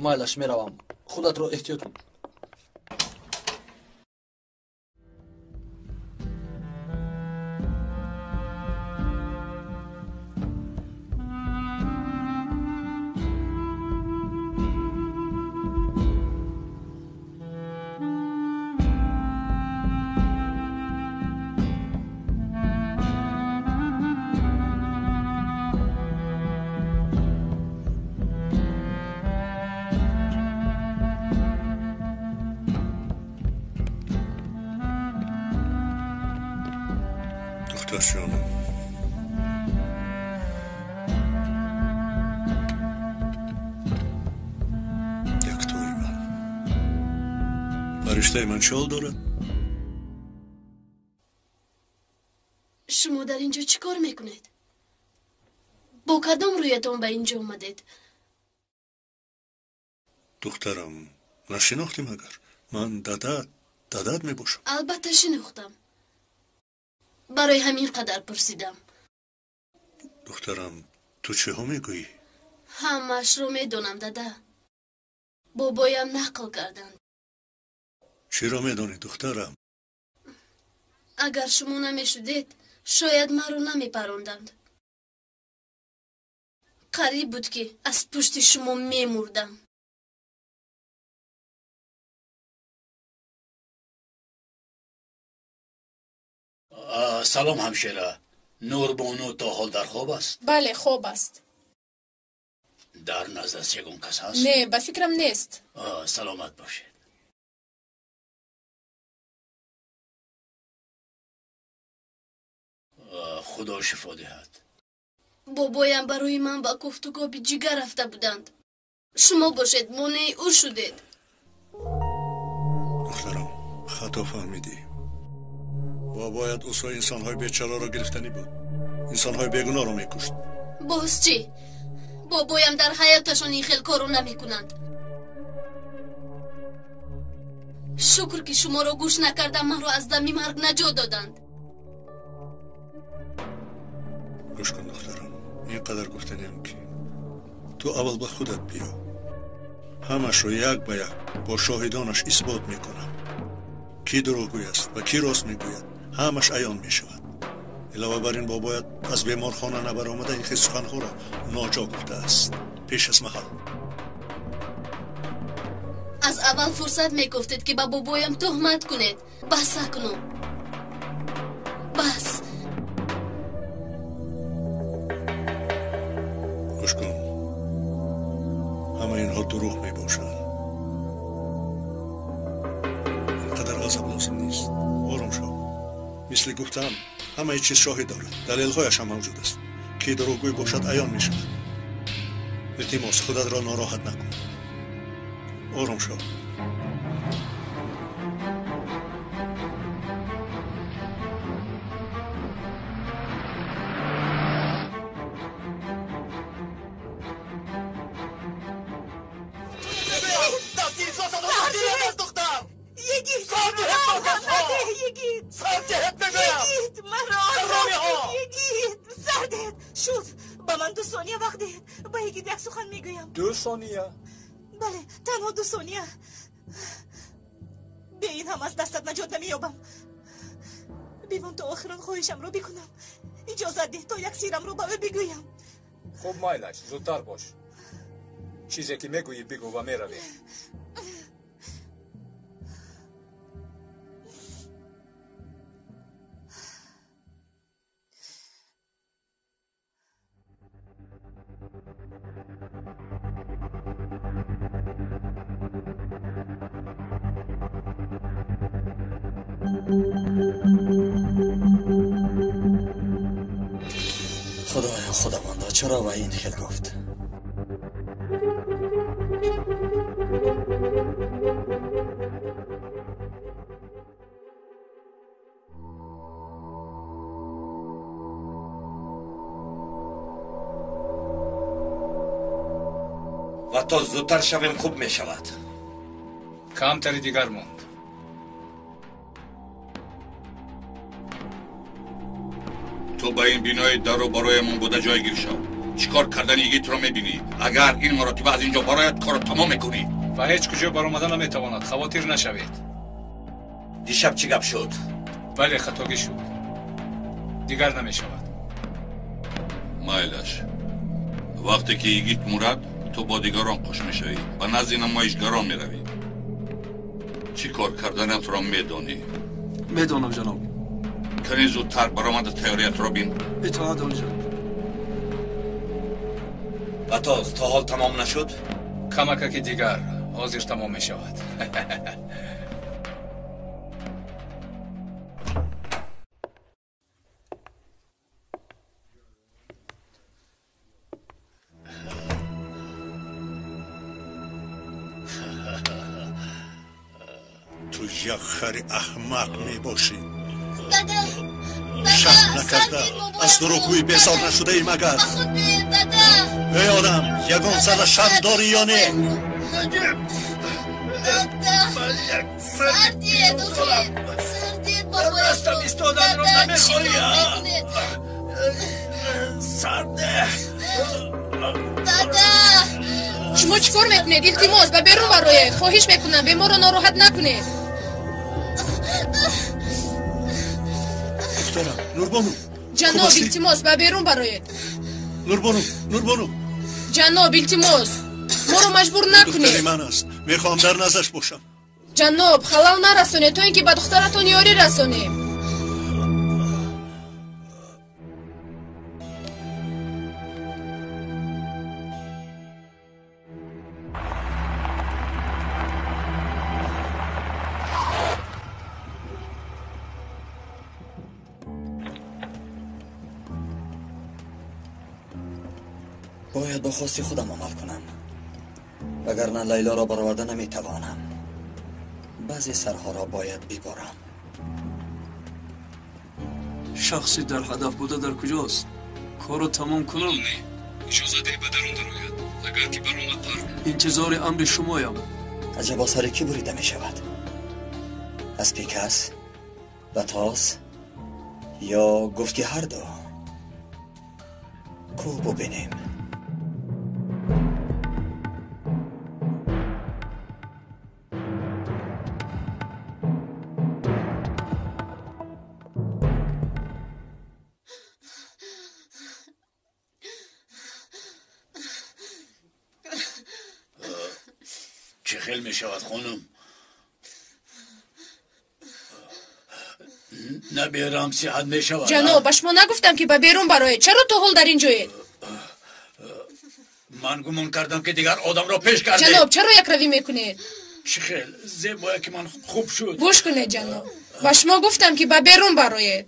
Майлаш, меравам. Худатро эҳтиёт кун. Духтар ҷонам, яктои ман, фариштаи ман чӣ ҳол дорад? Шумо дар ин ҷо чӣ кор мекунед? Бо кадом рӯятон ба ин ҷо омадед? Духтарам, нашинохтӣ магар? Ман дадат мебошам. Албатта шинохтам. Барои ҳамин қадар пурсидам. Духтарам, ту чиҳо мегӯӣ? Ҳамаашро медонам, дада. Бобоям нақл карданд. Чиро медонӣ, духтарам? Агар шумо намешудед, шояд маро намепаронданд. Қариб буд ки аз пушти шумо мемурдам. Салом ҳамшира. Нурбону то ҳол дар хоб аст? Бале, хоб аст. Дар наздаш ягон кас ҳаст? Не, ба фикрам нест. Саломат бошед. Худо шифо диҳад. Бобоям барои ман ба кофтукоби ҷигар рафта буданд. Шумо бошед, монеи ӯ шудед. Духтарам, хато фаҳмидӣ. Бобоят усои инсонҳои бечораро гирифтанӣ буд. Инсонҳои бегуноҳро мекушт. Боз чӣ? Бобоям дар ҳаёташон ин хел корро намекунанд. Шукр ки шуморо гӯш накардам, маро аз дами марг наҷот доданд. Гӯш кун духтарам, ин қадар гуфтаниам ки ту аввал ба худат биё. Ҳамашро як ба як бо шоҳидонаш исбот мекунам. Кӣ дурӯғгӯй аст ва кӣ рост мегӯяд, ҳамаш аён мешавад. Илова бар ин бобоят аз беморхона набаромада ин хел суханҳоро ноҷо гуфтааст. Пеш аз маҳал. Аз аввал фурсат мегуфтед ки ба бобоям туҳмат кунед. Бас акнун. Бас. Гӯш кун. Ҳама инҳо дурӯғ мебошанд. Инқадар ғазаб лозим нест. Ором шав. Мисли гуфтам, ҳамаи чиз шоҳид дорад. Далелҳояш ҳам мавҷуд аст. Ки дурӯғгӯй бошад, аён мешавад. Илтимос, худатро нороҳат накун. Ором шав. Ду сония? Бале, танҳо 2 сония. Бе ин ҳам аз дастат наҷот намеёбам. Бимон то охирон хоҳишамро бикунам. Иҷозат деҳ то як сирамро ба ӯ бигӯям. Хуб, майлаш, зудтар бош. Чизе ки мегӯӣ бигӯ ва меравем. Худоё, худовандо, чаро ва ин хел гуфт? Ва то зудтар шавем хуб мешавад. Камтари дигар монд. Ту ба ин бинои дару бароямон буда ҷойгир шав. Чӣ кор кардани йигитро мебинӣ. Агар ин маротиба аз ин ҷо барояд, корро тамом мекунӣ. Ва ҳеҷ куҷо баромада наметавонад. Хавотир нашавед. Дишаб чӣ гап шуд? Бале, хатогӣ шуд. Дигар намешавад. Майлаш, вақте ки йигит мурад, ту бо дигарон қуш мешавӣ, ба назди намоишгарон меравӣ. Чӣ кор карданатро медонӣ? Медонам, ҷаноб. Кани зудтар баромада тайёриятро бин. Итоат, олиҷаноб. Батоз, то ҳол тамом нашуд? Камакаки дигар ҳозир тамом мешавад. Ту як хари аҳмақ мебошӣ. Дада, шарм накарда аз дурӯғгӯи бесор нашудаи магар? Эй одам, ягон зарра шарм дорӣ ё не? Шумо чӣ кор мекунед? Илтимос, ба берун бароед. Хоҳиш мекунам, беморро нороҳат накунед. Духтарам, Нурбону. Ҷаноб, илтимос, ба берун бароед. Нурбону, Нурбону. Ҷаноб, илтимос, моро маҷбур накунед. Духтари ман аст. Мехоҳам дар наздаш бошам. Ҷаноб, халал нарасонед, то ин ки ба духтаратон ёрӣ расонем. Бояд бо хости худам амал кунам, вагарна Лайлоро бароварда наметавонам. Баъзе сарҳоро бояд биборам. Шахси дар ҳадаф буда дар куҷост? Корро тамом кунам. Не, иҷоза деҳ ба дарун дарояд. Агар ки баромад пар. Интизори амри шумоям. Аҷабо сари кӣ бурида мешавад? Аз Пикас, Батос ё гуфт ки ҳар ду? Ку бубинем. Чӣ хел мешавад, хонум? Наберам сиҳат мешавад. Ҷаноб, ба шумо нагуфтам, ки ба берун бароед. Чаро то ҳол дар ин ҷоед? Ман гумон кардам, ки дигар одамро пеш кардед. Ҷаноб, чаро якравӣ мекунед? Чӣ хел зебоя ки ман хуб шуд. Гӯш кунед, ҷаноб, ба шумо гуфтам, ки ба берун бароед.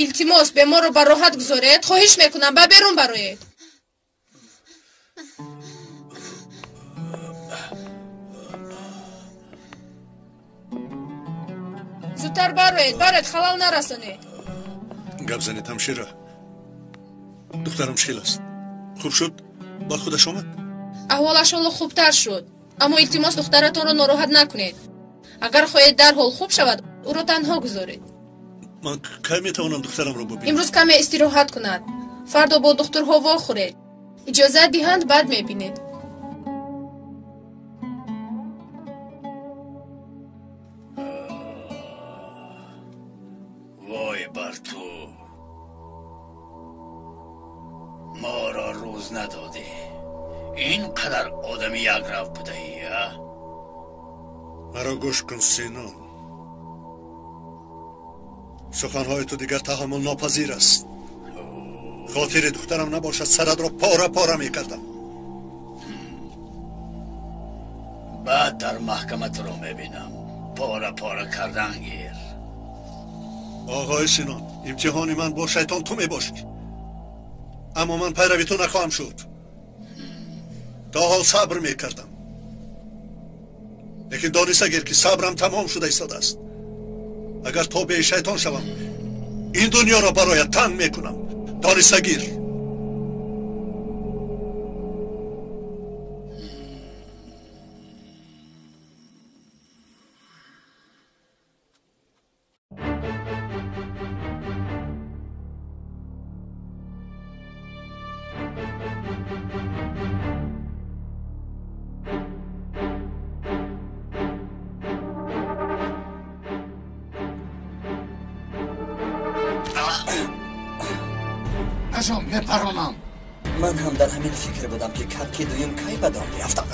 Илтимос, беморро ба роҳат гузоред. Хоҳиш мекунам, ба берун бароед. Зудтар бароед, бароед, халал нарасонед. Гап занед, ҳамшира. Духтарам чӣ хел аст? Хуб шуд? Ба худаш омад? Аҳволаш ҳоло хубтар шуд, аммо илтимос, духтаратонро нороҳат накунед. Агар хоҳед дарҳол хуб шавад, ӯро танҳо гузоред. Ман кай метавонам духтарамро бубинам? Имрӯз каме истироҳат кунад. Фардо бо духтурҳо вохӯред. Иҷозат диҳанд, баъд мебинед. Вой бар ту, моро рӯз надодӣ. Ин қадар одами якрав будаӣ, а? Маро гӯш кун, Синон. Суханҳои ту дигар таҳаммулнопазир аст. Хотири духтарам набошад, саратро пора пора мекардам. Баъд дар маҳкама туро мебинам. Пора пора кардан гир. Оғои Синон, имтиҳони ман бо шайтон ту мебошӣ. Аммо ман пайрави ту нахоҳам шуд. То ҳол сабр мекардам. Лекин дониста гир, ки сабрам тамом шуда истодааст. Агар тобеи шайтон шавам, ин дунёро бароят танг мекунам. Дониста гир. Мепаронам. Ман ҳам дар ҳамин фикр будам, ки кабки дуюм кай ба дом биафтам.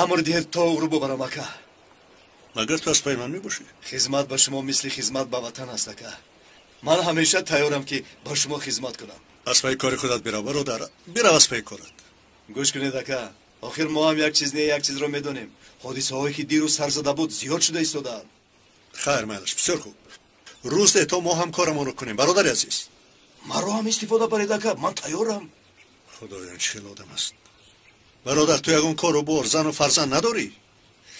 Амр диҳед, то ӯро бубарам, ака. Магар ту аз пайи ман мебошӣ? Хизмат ба шумо мисли хизмат ба ватан аст, ака. Ман ҳамеша тайёрам, ки ба шумо хизмат кунам. Аз пайи кори худат бирав, бародар, бирав аз пайи корат. Гӯш кунед, ака, охир мо ҳам як чиз не, як чизро медонем. Ҳодисаҳое, ки дирӯз сар зада буд, зиёд шуда истодаанд. Хайр, майлаш, бисёр хуб. Рӯз де, то мо ҳам корамонро кунем, бародари азиз. Маро ҳам истифода баред, ака, ман тайёрам. Худоё, ин чӣ хел одам аст? Бародар, ту ягон кору бор, зану фарзанд надорӣ?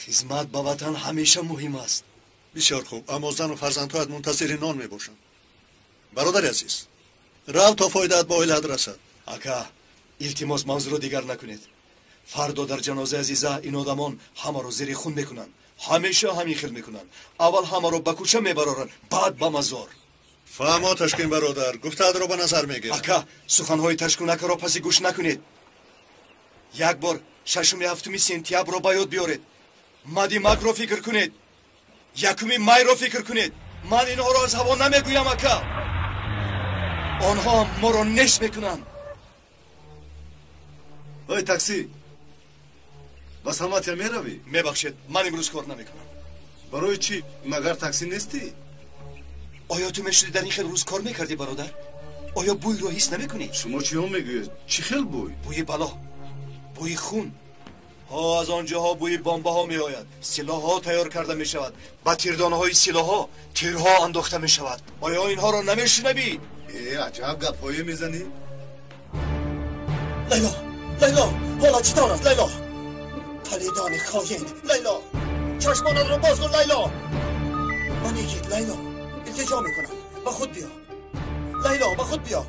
Хизмат ба ватан ҳамеша муҳим аст. Бисёр хуб, аммо зану фарзандҳоят мунтазири нон мебошанд. Бародари азиз, рав то фоидаат ба оилаат расад. Ака, илтимос, мавзӯъро дигар накунед. Фардо дар ҷанозаи Азиза ин одамон ҳамаро зери хун мекунанд. Ҳамеша ҳамин хел мекунанд. Аввал ҳамаро ба кӯча мебароранд, баъд ба мазор. Фаҳмо, Ташкин бародар, гуфтаатро ба назар мегирам. Ака, суханҳои Ташкунакаро паси гӯш накунед. Як бор 6-7 сентябрро ба ёд биёред. Мадимакро фикр кунед. 1 майро фикр кунед. Ман инҳоро аз ҳаво намегӯям, ака. Онҳо моро неш мекунанд. Ой, такси, ба Саматия меравӣ? Мебахшед, ман имрӯз кор намекунам. Барои чӣ? Магар такси нестӣ? Оё ту мешуди дар ин хел рӯз кор мекардӣ, бародар? Оё бӯйро ҳис намекунӣ? Шумо чиҳо мегӯед? Чӣ хел бӯй? Бӯи бало, бӯи хун. Ҳо, аз он ҷоҳо бӯи бомбаҳо меояд, силоҳҳо тайёр карда мешавад, ба тирдонаҳои силоҳҳо тирҳо андохта мешавад. Оё инҳоро намешунавӣ? Э, аҷаб гапҳое мезанӣ. Лайло, Лайло, ҳолат чӣ тавр аст, Лайло? Палидони хоин, Лайло, чашмонатро боз кун, Лайло. Ман Йигит, Лайло, илтиҷо мекунам, ба худ биё. Лайло, ба худ биё.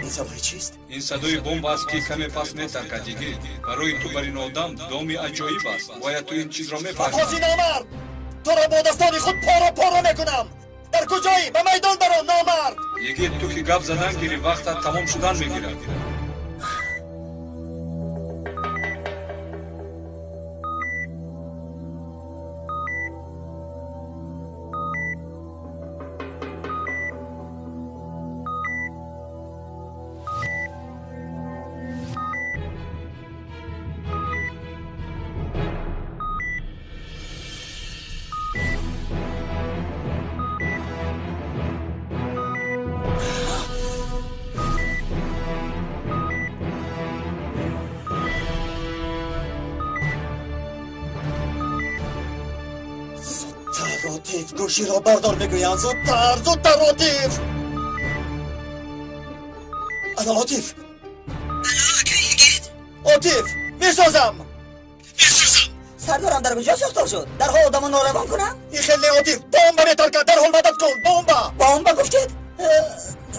Ин садои чист? Ин садои бомб аст, ки каме пас метаркад, Йигит. Барои ту бар ин одам доми аҷоиб аст. Бояд ту ин чизро мефаҳмӣ. Ҳози номард! Туро бо дастони худ пора пора мекунам. Дар куҷоӣ? Ба майдон баро, номард! Йигит, ту ки гап задан гирӣ, вақтат тамом шудан мегирад. Гӯширо бардор мегӯянд. Зудтар, зудтар, Отиф! Ана Отиф! Отиф, месозам! Сардорам дар куҷо сохтор шуд? Дарҳол одамо норавон кунам? Ин хел не, Отиф, бомба метаркад, дарҳол мадад кун, бомба! Бомба гуфтед?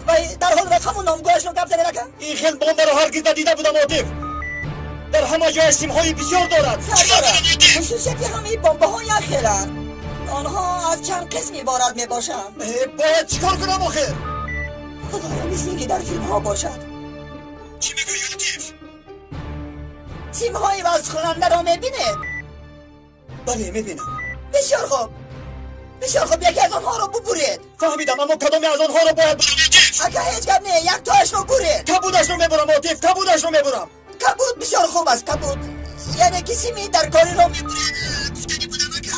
Вай дарҳол рақаму номгӯяшро гап занед, ака? Ин хел бомбаро ҳаргиз надида будам, Отиф. Дар ҳама ҷояш симҳои бисёр дорад. Сардорам, хусусияти ҳамаи бомбаҳо як хеланд. Онҳо аз чанд қисм иборат мебошанд. Бояд чӣ кор кунам охир? Худоё, мисли ин ки дар филмҳо бошад. Чӣ мегӯӣ, Отиф? Симҳои вазхунандаро мебинед? Бале, мебинам. Бисёр хуб, бисёр хуб, яке аз онҳоро бубуред. Фаҳмидам, аммо кадоме аз онҳоро бояд бурам, Отиф? Ака, ҳеҷ гап не, яктоашро буред. Кабудашро мебурам, Отиф, кабудашро мебурам. Кабуд бисёр хуб аст, кабуд. Яъне ки сими даркориро мебуред. Гуфтанӣ будам, ака.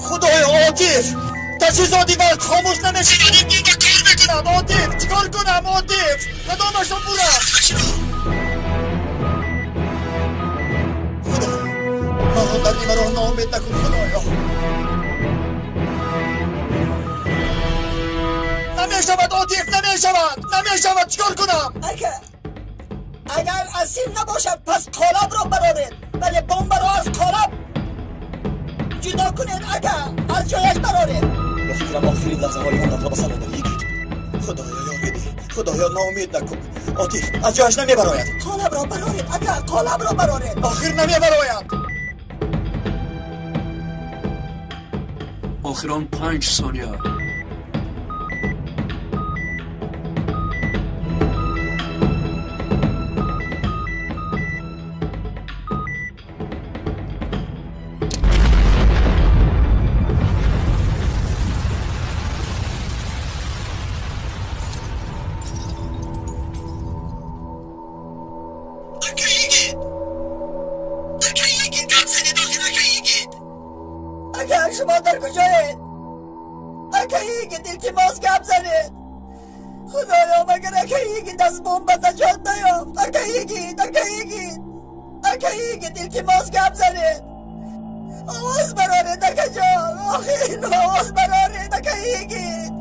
Худоё, Отиф, таҷҳизоти вақт хомӯш намешавад. Ин бомба кор мекунад, Отиф. Чӣ кор кунам, Отиф? Кадомашро бурам? Худоё, маро дар нимароҳ ноумед накун, Худоё. Намешавад, Отиф, намешавад, намешавад. Чӣ кор кунам? Ака, агар аз сим набошад, пас қолабро бароред, вале бомбаро аз қолаб ҷудо кунед, ака, аз ҷояш бароред. Ба фикрам охирин лаҳзаҳои умратро ба сар мебарӣ, Йигит. Худоё, ёрӣ деҳ, Худоё, ноумед накун. Отиф, аз ҷояш намебарояд. Қолабро бароред, ака, қолабро бароред. Охир намебарояд. Охирон 5 сония. Шумо дар куҷоед? Ака Йигит, илтимос гап занед. Худоё, магар ака Йигит аз бомба наҷот наёфт? Ака Йигит, ака Йигит, ака Йигит, илтимос гап занед. Овоз бароред, акаҷон, охир овоз бароред, ака Йигит.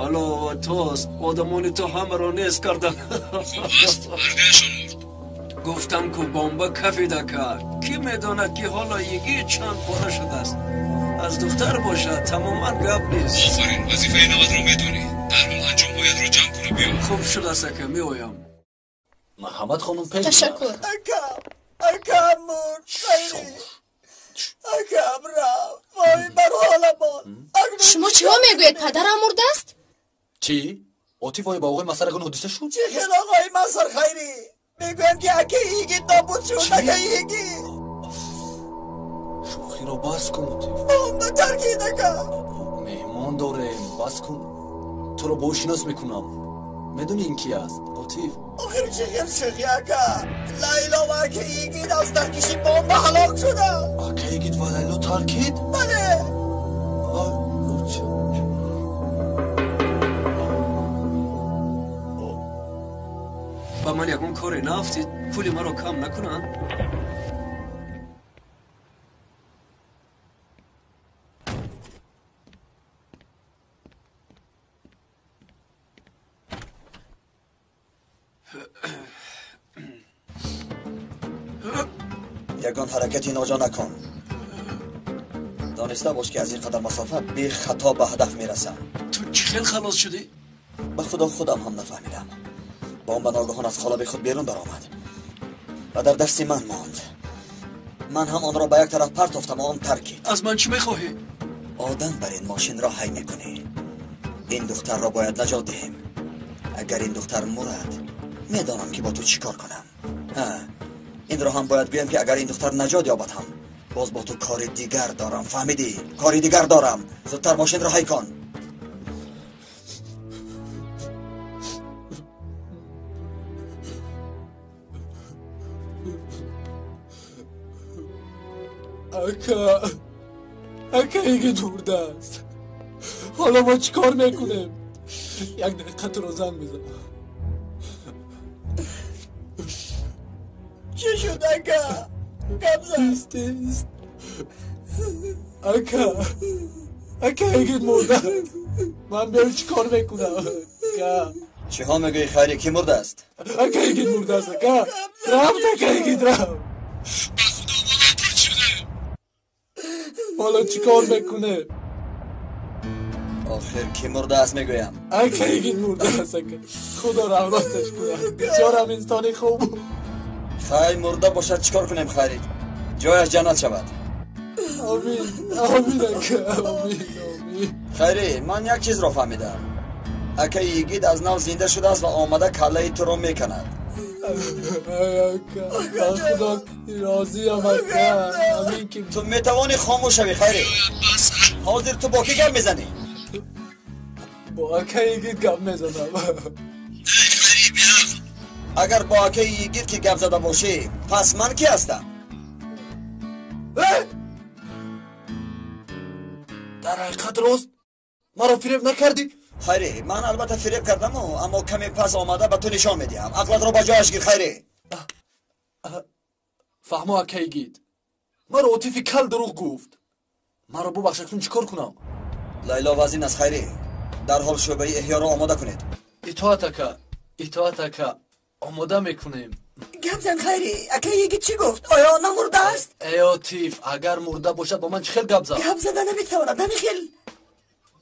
Алло, тост, одамони ту ҳамаро нест карданд. Хуб аст, ҳардуяшон мурд. Гуфтам ку бомба кафида кард. Кӣ медонад, ки ҳоло Йигит чанд пора шудааст? Аз духтар бошад, тамоман гап нест. Офарин, вазифаи наватро медонӣ. Дарҳол анҷомҳоятро ҷамъ куну биё. Хуб шудааст, ака, меоям. Марҳамат, хонум, пеш. Ташаккур. Ака, ака мурд. Акам рафт. Вой бар ҳоламон. Шумо чиҳо мегӯед? Падарам мурдааст? Чӣ? Отиф, оё ба оғои Масар ягон ҳодиса шуд? Чӣ хел оғои Масар, Хайрӣ? Мегӯянд ки акаи Йигит нобуд шуд. Акаи Йигит. Шӯхиро бас кун, Отиф. Бомба таркид, ака. Меҳмон дорем, бас кун. Туро бо ӯ шинос мекунам. Медонӣ ин ки аст, Отиф? Охир чӣ хел шӯхӣ, ака? Лайло ва акаи Йигит аз таркиши бомба ҳалок шуданд. Акаи Йигит ва Лайло таркид? Бале. Ба ман ягон коре наафтид, пули маро кам накунанд. Ягон ҳаракати ноҷо накун. Дониста бош ки аз ин қадар масофа бехато ба ҳадаф мерасам. Ту чӣ хел халос шудӣ? Ба худо, худам ҳам нафаҳмидам. Бомба ногаҳон аз қолаби худ берун баромад ва дар дасти ман монд. Ман ҳам онро ба як тараф партофтам ва он таркид. Аз ман чӣ мехоҳӣ? Одам бар ин мошинро ҳай мекунӣ. Ин духтарро бояд наҷот диҳем. Агар ин духтар мурад, медонам ки бо ту чӣ кор кунам. Инро ҳам бояд гӯям ки агар ин духтар наҷот ёбад ҳам, боз бо ту кори дигар дорам. Фаҳмидӣ? Кори дигар дорам. Зудтар мошинро ҳай кун. Ака, ака Йигит мурдааст. Ҳоло мо чӣ кор мекунем? Як дақиқа туро занг мезанам. Чӣ шуд, ака? Гап зан. Ист, ист. Ака, ака Йигит мурдааст. Ман биём чӣ кор мекунам? Ака. Чиҳо мегӯӣ, Хайрӣ? Кӣ мурдааст? Ака Йигит мурдааст, ака. Рафт, ака Йигит рафт. Ҳоло чӣ кор мекунем? Охир кӣ мурдааст, мегӯям? Ака Йигит мурдааст, ака. Худо раҳматаш кунад. Бисёрам инсони хуб буд. Хай, мурда бошад, чӣ кор кунем, Хайрӣ? Ҷояш ҷаннат шавад. Омин, омин, ака, омин, омин. Хайрӣ, ман як чизро фаҳмидам. Акаи Йигит аз нав зинда шудааст ва омада каллаи туро меканад. Ака, ба худо розиям, ака. Амин ки ту метавонӣ хомӯш шавӣ, Хайрӣ. Ҳозир ту бо кӣ гап мезанӣ? Бо акаи Йигит гап мезанам. Агар бо акаи Йигит ки гап зада бошӣ, пас ман кӣ ҳастам? Дар ҳақиқат рост? Маро фиреб накардӣ? Хайрӣ, ман албатта фиреб кардаму, аммо каме пас омада ба ту нишон медиҳам. Ақлатро ба ҷояш гир, Хайрӣ. Фаҳмо, акаи Йигит. Маро Отифи кал дурӯғ гуфт. Маро бубахш, акнун чӣ кор кунам? Лайло вазин аст, Хайрӣ. Дарҳол шӯъбаи эҳёро омода кунед. Итоат, ака, итоат, ака. Омода мекунем. Гап зан, Хайрӣ. Акаи Йигит чӣ гуфт? Оё намурдааст? Эй Отиф, агар мурда бошад, бо ман чӣ хел гап зад? Гап зада наметавонад, намехел.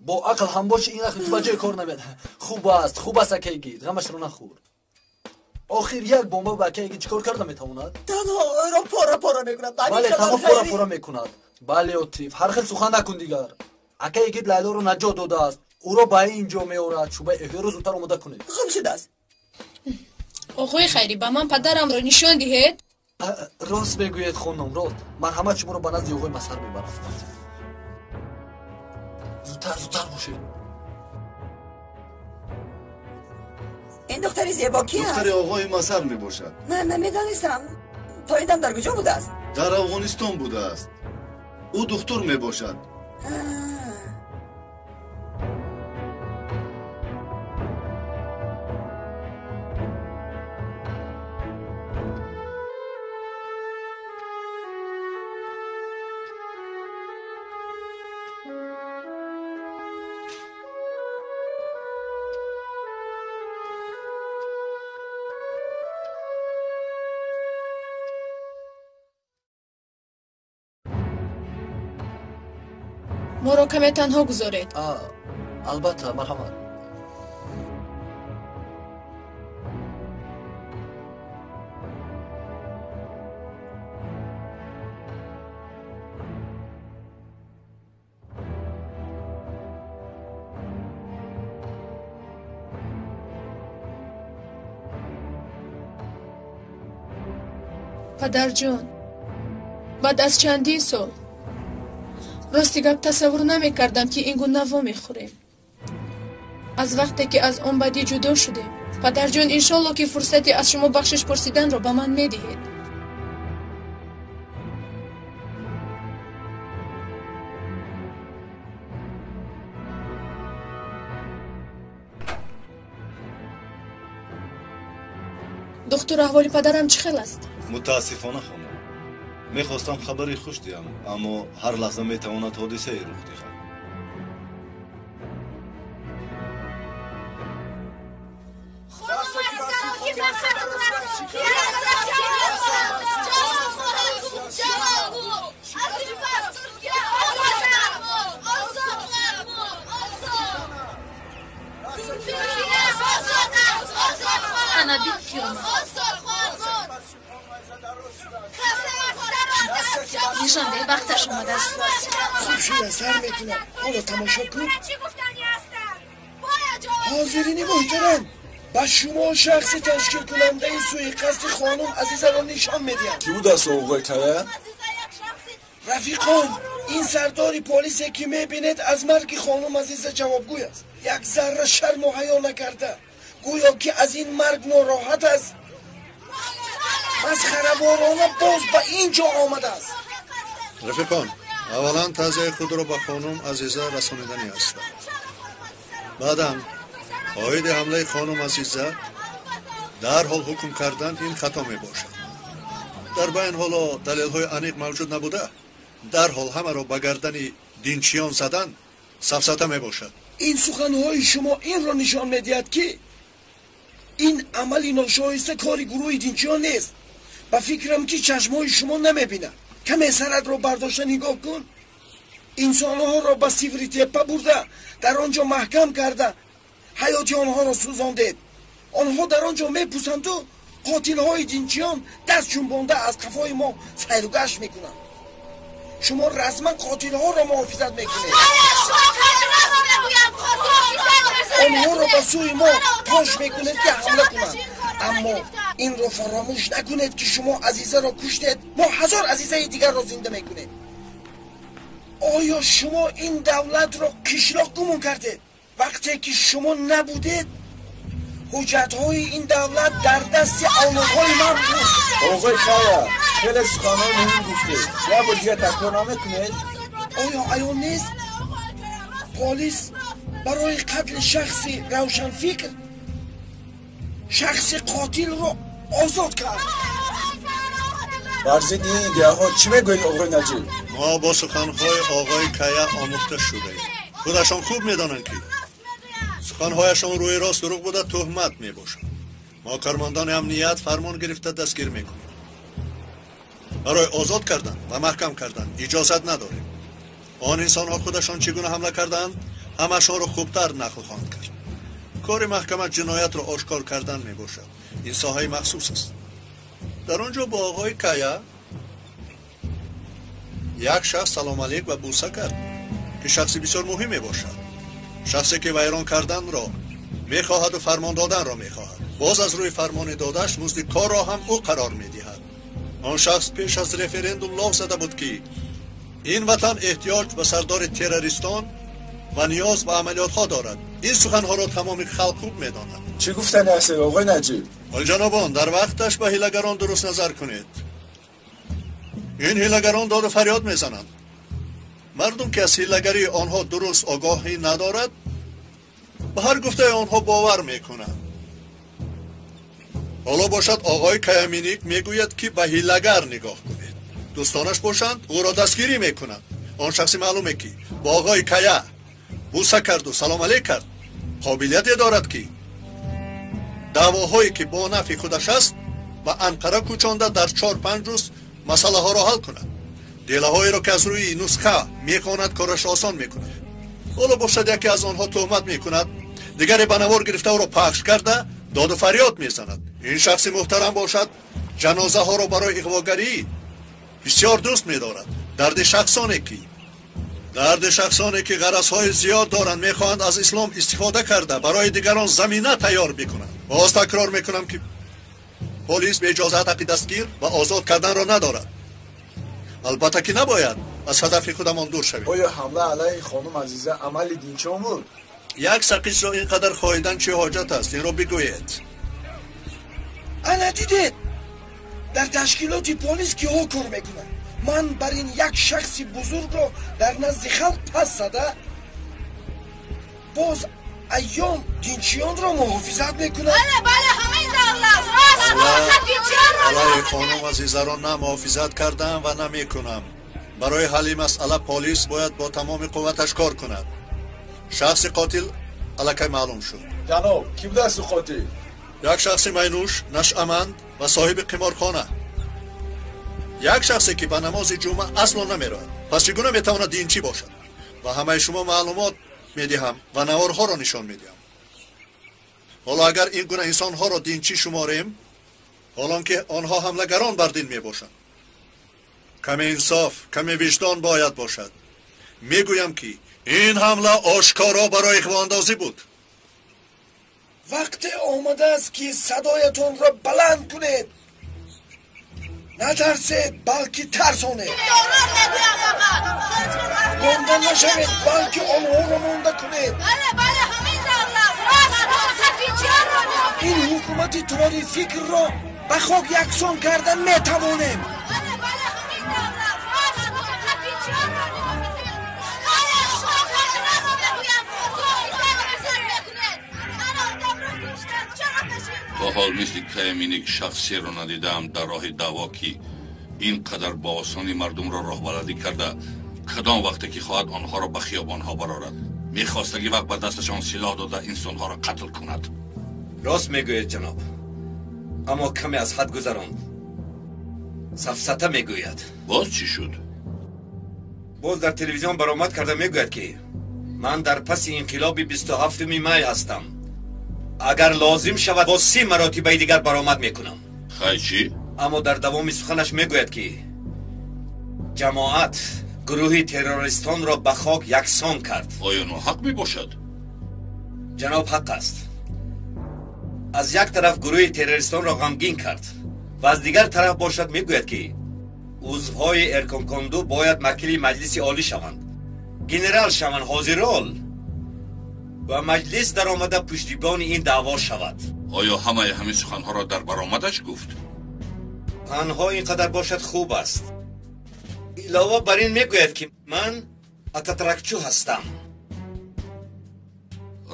Бо ақл ҳам боши, ин ақли ту ба ҷои кор намеяд. Хуб аст, хуб аст, акаи Йигит, ғамашро нахӯр. Охир як бомба ба акаи Йигит чӣ кор карда метавонад? Танҳо ӯро пора пора мекунад. Бале, танҳо пора пора мекунад. Бале, Отиф, ҳар хел сухан накун дигар. Акаи Йигит Лайлоро наҷот додааст. Ӯро ба ин ҷо меорад. Шӯъбаи эҳёро зудтар омода кунед. Хуб шудааст. Оғои Хайрӣ, ба ман падарамро нишон диҳед. Рост мегӯед, хонум, рост. Марҳамат, шуморо ба назди оғои Масар мебарам. Зудтар, зудтар бошед. Ин духтари зебо ки аст? Духтари оғои Масар мебошад. Ман намедонистам. То ин дам дар куҷо будааст? Дар Афғонистон будааст. Ӯ духтур мебошад. Моро каме танҳо гузоред. Албатта, марҳамат. Падарҷон, баъд аз чандин сол рости гап тасаввур намекардам, ки ин гуна вомехӯрем. Аз вақте ки аз он бадӣ ҷудо шудем, падарҷон, иншолло ки фурсати аз шумо бахшиш пурсиданро ба ман медиҳед. Духтур, аҳволи падарам чӣ хел аст? Мутаассифона, хонум, мехостам хабари хуш диҳам, аммо ҳар лаҳза метавонад ҳодисае рух диҳад. Ана бит ки омад. Нишонде вақташ омадааст. Хуб шуда, сар мекунам. Ҳоло тамошо кун. Ҳозирини муҳтарам, ба шумо шахси ташкилкунандаи суиқасди хонум Азизаро нишон медиҳам. Ки будааст, оғои Кая? Рафиқон, ин сардори полисе ки мебинед, аз марги хонум Азиза ҷавобгӯй аст. Як зарра шарму ҳаё накарда, гӯё ки аз ин марг нороҳат аст, масхараборона боз ба ин ҷо омадааст. Рафиқон, аввалан таъзияи худро ба хонум Азиза расониданӣ ҳастам. Баъдан оиди ҳамлаи хонум Азиза дарҳол ҳукм кардан ин хато мебошад. Дар байн ҳоло далелҳои аниқ мавҷуд набуда, дарҳол ҳамаро ба гардани динчиён задан сафсата мебошад. Ин суханҳои шумо инро нишон медиҳад, ки ин амали ношоиста кори гурӯҳи динчиён нест. Ба фикрам, ки чашмҳои шумо намебинад. Каме саратро бардошта нигоҳ кун. Инсонҳоро ба Сивритеппа бурда, дар он ҷо маҳкам карда, ҳаёти онҳоро сӯзондед. Онҳо дар он ҷо мепӯсанду қотилҳои динчиён даст ҷунбонда аз қафои мо сайругашт мекунанд. Шумо расман қотилҳоро муҳофизат мекунед. Онҳоро ба сӯи мо пош мекунед, ки ҳамла кунанд. Аммо инро фаромӯш накунед, ки шумо Азизаро куштед, мо 1000 Азизаи дигарро зинда мекунем. Оё шумо ин давлатро қишлоқ гумон кардед? Вақте ки шумо набудед, ҳуҷҷатҳои ин давлат дар дасти авлодҳои ман буд. Оғои Кая, хеле суханҳои муҳим гуфтед. Як бор дигар такрор намекунед? Оё аён нест? Полис барои қатли шахси равшанфикр шахси қотилро озод кард. Бар зидди ин идеяҳо чӣ мегӯед, оғои Наҷиб? Мо бо суханҳои оғои Кая омӯхта шудаем. Худашон хуб медонанд, ки суханҳояшон рӯи рост дурӯғ буда, туҳмат мебошад. Мо кормандони амният фармон гирифта дастгир мекунем. Барои озод кардан ва маҳкам кардан иҷозат надорем. Он инсонҳо худашон чӣ гуна ҳамла карданд, ҳамашонро хубтар нақл хоҳанд кард. Кори маҳкама ҷиноятро ошкор кардан мебошад. Ин соҳаи махсус аст. Дар он ҷо бо оғои Кая як шахс салом алейк ва бӯса кард, ки шахси бисёр муҳим мебошад. Шахсе ки вайрон карданро мехоҳаду фармон доданро мехоҳад. Боз аз рӯи фармони додааш музди корро ҳам ӯ қарор медиҳад. Он шахс пеш аз референдум лоф зада буд, ки ин ватан эҳтиёҷ ба сардори террористон ва ниёз ба амалиётҳо дорад. Ин суханҳоро тамоми халқ хуб медонад. Чӣ гуфтани ҳастед, оғои Наҷиб? Олиҷанобон, дар вақташ ба ҳилагарон дуруст назар кунед. Ин ҳилагарон доду фарёд мезананд. Мардум, ки аз ҳилагарии онҳо дуруст огоҳӣ надорад, ба ҳар гуфтаи онҳо бовар мекунанд. Ҳоло бошад, оғои Каяминик мегӯяд, ки ба ҳилагар нигоҳ кунед. Дӯстонаш бошанд, ӯро дастгирӣ мекунанд. Он шахси маълуме, ки бо оғои Кая бӯса карду салом алейк кард, қобилияте дорад, ки даъвоҳое, ки бо нафъи худаш аст, ба Анқара кӯчонда дар 4-5 рӯз масъалаҳоро ҳал кунад. Делаҳоеро, ки аз рӯи нусха мехонад, корашро осон мекунад. Ҳоло бошад, яке аз онҳо туҳмат мекунад, дигаре ба навор гирифта ӯро пахш карда доду фарёд мезанад. Ин шахси муҳтарам бошад, ҷанозаҳоро барои иғвогарӣ бисёр дӯст медорад. Дарди шахсоне ки ғаразҳои зиёд доранд, мехоҳанд аз ислом истифода карда барои дигарон замина тайёр бикунанд. Боз такрор мекунам, ки Полис бе иҷозат ҳаққи дастгир ва озод карданро надорад. Албатта ки набояд аз ҳадафи худамон дур шавем. Оё ҳамла алайҳи хонум Азиза амали динчиён буд? Як сақичро ин қадар хоҳидан чӣ ҳоҷат аст? Инро бигӯед. Ана дидед, дар ташкилоти полис киҳо кор мекунанд. Ман бар ин як шахси бузургро дар назди халқ пас зада, боз айём динчиёнро муҳофизат мекунад. Бале, бале, ҳамин давлат рост рост динчиёнро алайҳи хонум Азизаро на муҳофизат кардам ва намекунам. Барои ҳалли масъала полис бояд бо тамоми қувваташ кор кунад. Шахси қотил аллакай маълум шуд. Ҷаноб, кӣ будааст қотил? Як шахси майнӯш, нашъаманд ва соҳиби қиморхона. Як шахсе ки ба намози ҷумъа асло намерояд. Пас чӣ гуна метавонад динчӣ бошад? Ба ҳамаи шумо маълумот медиҳам ва наворҳоро нишон медиҳам. Ҳоло агар ин гуна инсонҳоро динчӣ шуморем, ҳолон ки онҳо ҳамлагарон бар дин мебошанд. Каме инсоф, каме виҷдон бояд бошад. Мегӯям ки ин ҳамла ошкоро барои иғвоандозӣ буд. Вақте омадааст ки садоятонро баланд кунед. Натарсед, балки тарсонед. Монда нашавед, балки онҳоро монда кунед. Ин ҳукумати торификрро ба хок яксон карда метавонем. То ҳол мисли Каяминик шахсеро надидаам дар роҳи даъво ки ин қадар бо осонӣ мардумро роҳбаладӣ карда, кадом вақте ки хоҳад онҳоро ба хиёбонҳо барорад. Мехостаги вақт ба дасташон силоҳ дода инсонҳоро қатл кунад. Рост мегӯед ҷаноб, аммо каме аз ҳад гузаронд. Сафсата мегӯяд. Боз чӣ шуд? Боз дар телевизион баромад карда мегӯяд ки ман дар паси инқилоби 27 май ҳастам. Агар лозим шавад боз 30 маротибаи дигар баромад мекунам. Хай чӣ? Аммо дар давоми суханаш мегӯяд ки ҷамоат гурӯҳи террористонро ба хок яксон кард. Оё ноҳақ мебошад? Ҷаноб ҳақ аст. Аз як тараф гурӯҳи террористонро ғамгин кард ва аз дигар тараф бошад мегӯяд ки узвҳои Эрконконду бояд вакили маҷлиси олӣ шаванд, генерал шаванд, ҳозирол ва маҷлис даромада пуштибони ин даъво шавад. Оё ҳамаи ҳамин суханҳоро дар баромадаш гуфт? Танҳо ин қадар бошад хуб аст. Илова бар ин мегӯяд ки ман ататракчӯ ҳастам.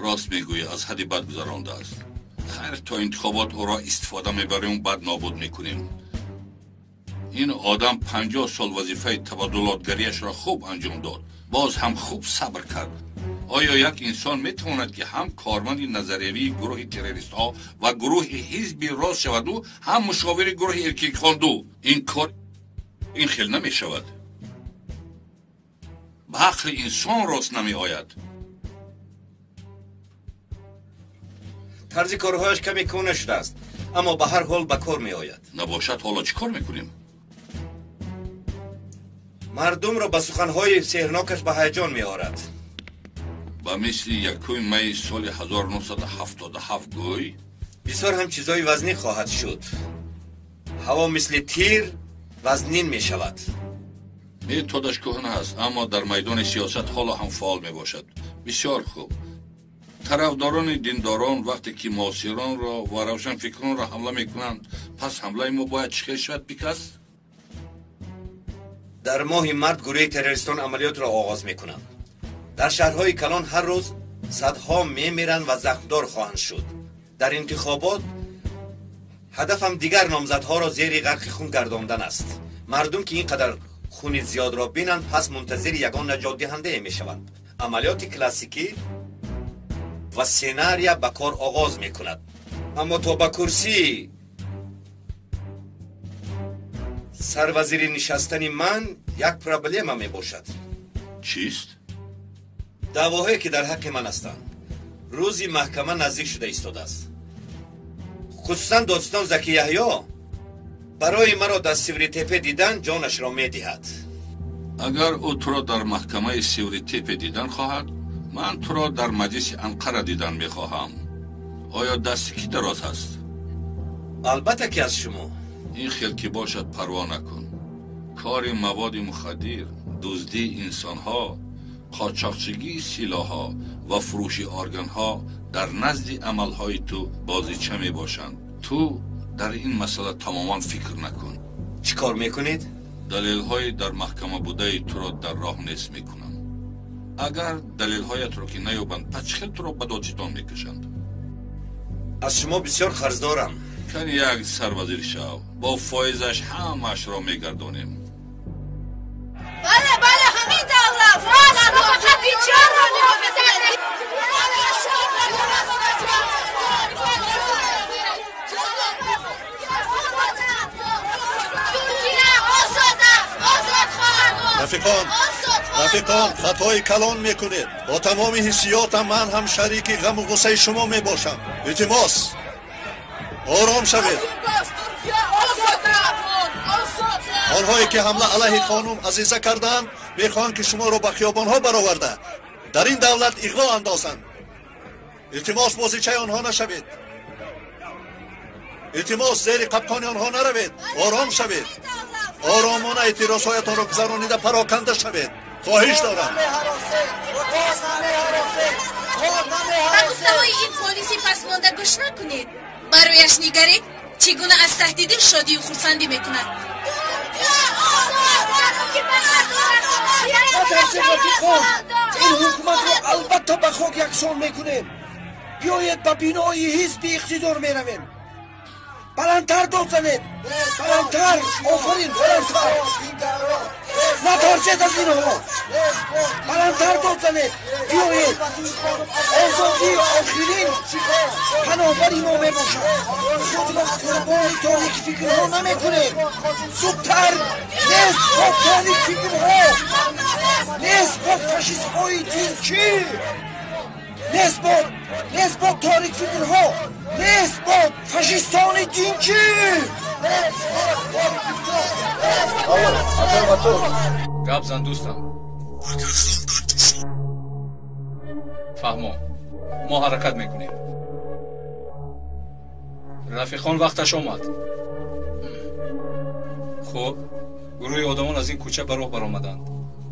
Рост мегӯӣ, аз ҳадди бад гузарондааст. Хайр, то интихобот ӯро истифода мебарем, баъд нобуд мекунем. Ин одам 50 сол вазифаи табаддулотгариашро хуб анҷом дод, боз ҳам хуб сабр кард. Оё як инсон метавонад ки ҳам корманди назариявии гурӯҳи террористҳо ва гурӯҳи ҳизби рост шаваду ҳам мушовири гурӯҳи Эркинхонду? Ин кор ин хел намешавад. Ба ақли инсон рост намеояд. Тарзи корҳояш каме кӯна шудааст, аммо ба ҳар ҳол ба кор меояд. Набошад, ҳоло чӣ кор мекунем? Мардумро ба суханҳои сеҳрнокаш ба ҳаяҷон меорад. Ба мисли 1 майи соли 1977 гӯй бисёр ҳам чизҳои вазнин хоҳад шуд. Ҳаво мисли тир вазнин мешавад. Методаш кӯҳна аст, аммо дар майдони сиёсат ҳоло ҳам фаъол мебошад. Бисёр хуб. Тарафдорони диндорон вақте ки муосиронро ва равшанфикронро ҳамла мекунанд, пас ҳамлаи мо бояд чӣ хел шавад, Пикас? Дар моҳи март гурӯҳи террористон амалиётро оғоз мекунанд. Дар шаҳрҳои калон ҳар рӯз садҳо мемиранд ва захмдор хоҳанд шуд. Дар интихобот ҳадафам дигар номзадҳоро зери ғарқи хун гардондан аст. Мардум ки ин қадар хуни зиёдро бинанд, пас мунтазири ягон наҷотдиҳандае мешаванд. Амалиёти классикӣ ва сценария ба кор оғоз мекунад. Аммо то ба курсии сарвазири нишастани ман як проблема мебошад. Чист? Даъвоҳое ки дар ҳаққи ман ҳастанд. Рӯзи маҳкама наздик шуда истодааст. Хусусан додстон Заки Яҳё барои маро дар Сивритепе дидан ҷонашро медиҳад. Агар ӯ туро дар маҳкамаи Сивритепе дидан хоҳад, ман туро дар маҷлиси Анқара дидан мехоҳам. Оё дасти кӣ дароз аст? Албатта ки аз шумо. Ин хел ки бошад парво накун. Кори маводи мухаддир, дуздии инсонҳо, қочоқчигии силоҳҳо ва фурӯши органҳо дар назди амалҳои ту бозича мебошанд. Ту дар ин масъала тамоман фикр накун. Чӣ кор мекунед? Далелҳои дар маҳкама будаи туро дар роҳ нест мекунам. Агар далелҳоятро ки наёбанд, пас чӣ хел туро ба додситон мекашанд? Аз шумо бисёр қарздорам. Кани як сарвазир шав, бо фоизаш ҳамаашро мегардонем. Бале, бале, ҳамин давлат! Фақат бечорро меофизад! Рафиқон, рафиқон, хатои калон мекунед. Бо тамоми ҳиссиётам ман ҳам шарики ғаму ғуссаи шумо мебошам. Илтимос, ором шавед. Онҳое ки ҳамла алайҳи хонум Азиза карданд, мехоҳанд ки шуморо ба хиёбонҳо бароварда, дар ин давлат иғво андозанд. Илтимос, бозичаи онҳо нашавед. Илтимос, зери қапқони онҳо наравед. Ором шавед. Оромона эътирозҳоятонро гузаронида пароканда шавед. Хоҳиш дорам. Ба гуфтаҳои ин полиси пасмонда гӯш накунед. Барояш нигаред, чӣ гуна аз таҳти дил шодию хурсандӣ мекунад. Натарсед, рафиқон, ин ҳукуматро албатта ба хок яксон мекунем. Биёед ба бинои ҳизби иқтидор меравем. Баландтар дод занед, баландтар, офарин, баландтар. Натарсед аз инҳо, баландтар дод занед. Биёед, озодӣ охирин паноҳбари мо мебошад. Худро қурбони торикфикрҳо намекунем. Зудтар, нест бод торикфикрҳо, нест бод фашистҳои динчӣ, нест бод, нест бод торикфикрҳо, нест бод фашистони динчӣ. Гап зан, дӯстам. Фаҳмо, мо ҳаракат мекунем. Рафиқон, вақташ омад. Хуб, гурӯҳи одамон аз ин кӯча ба роҳ баромаданд.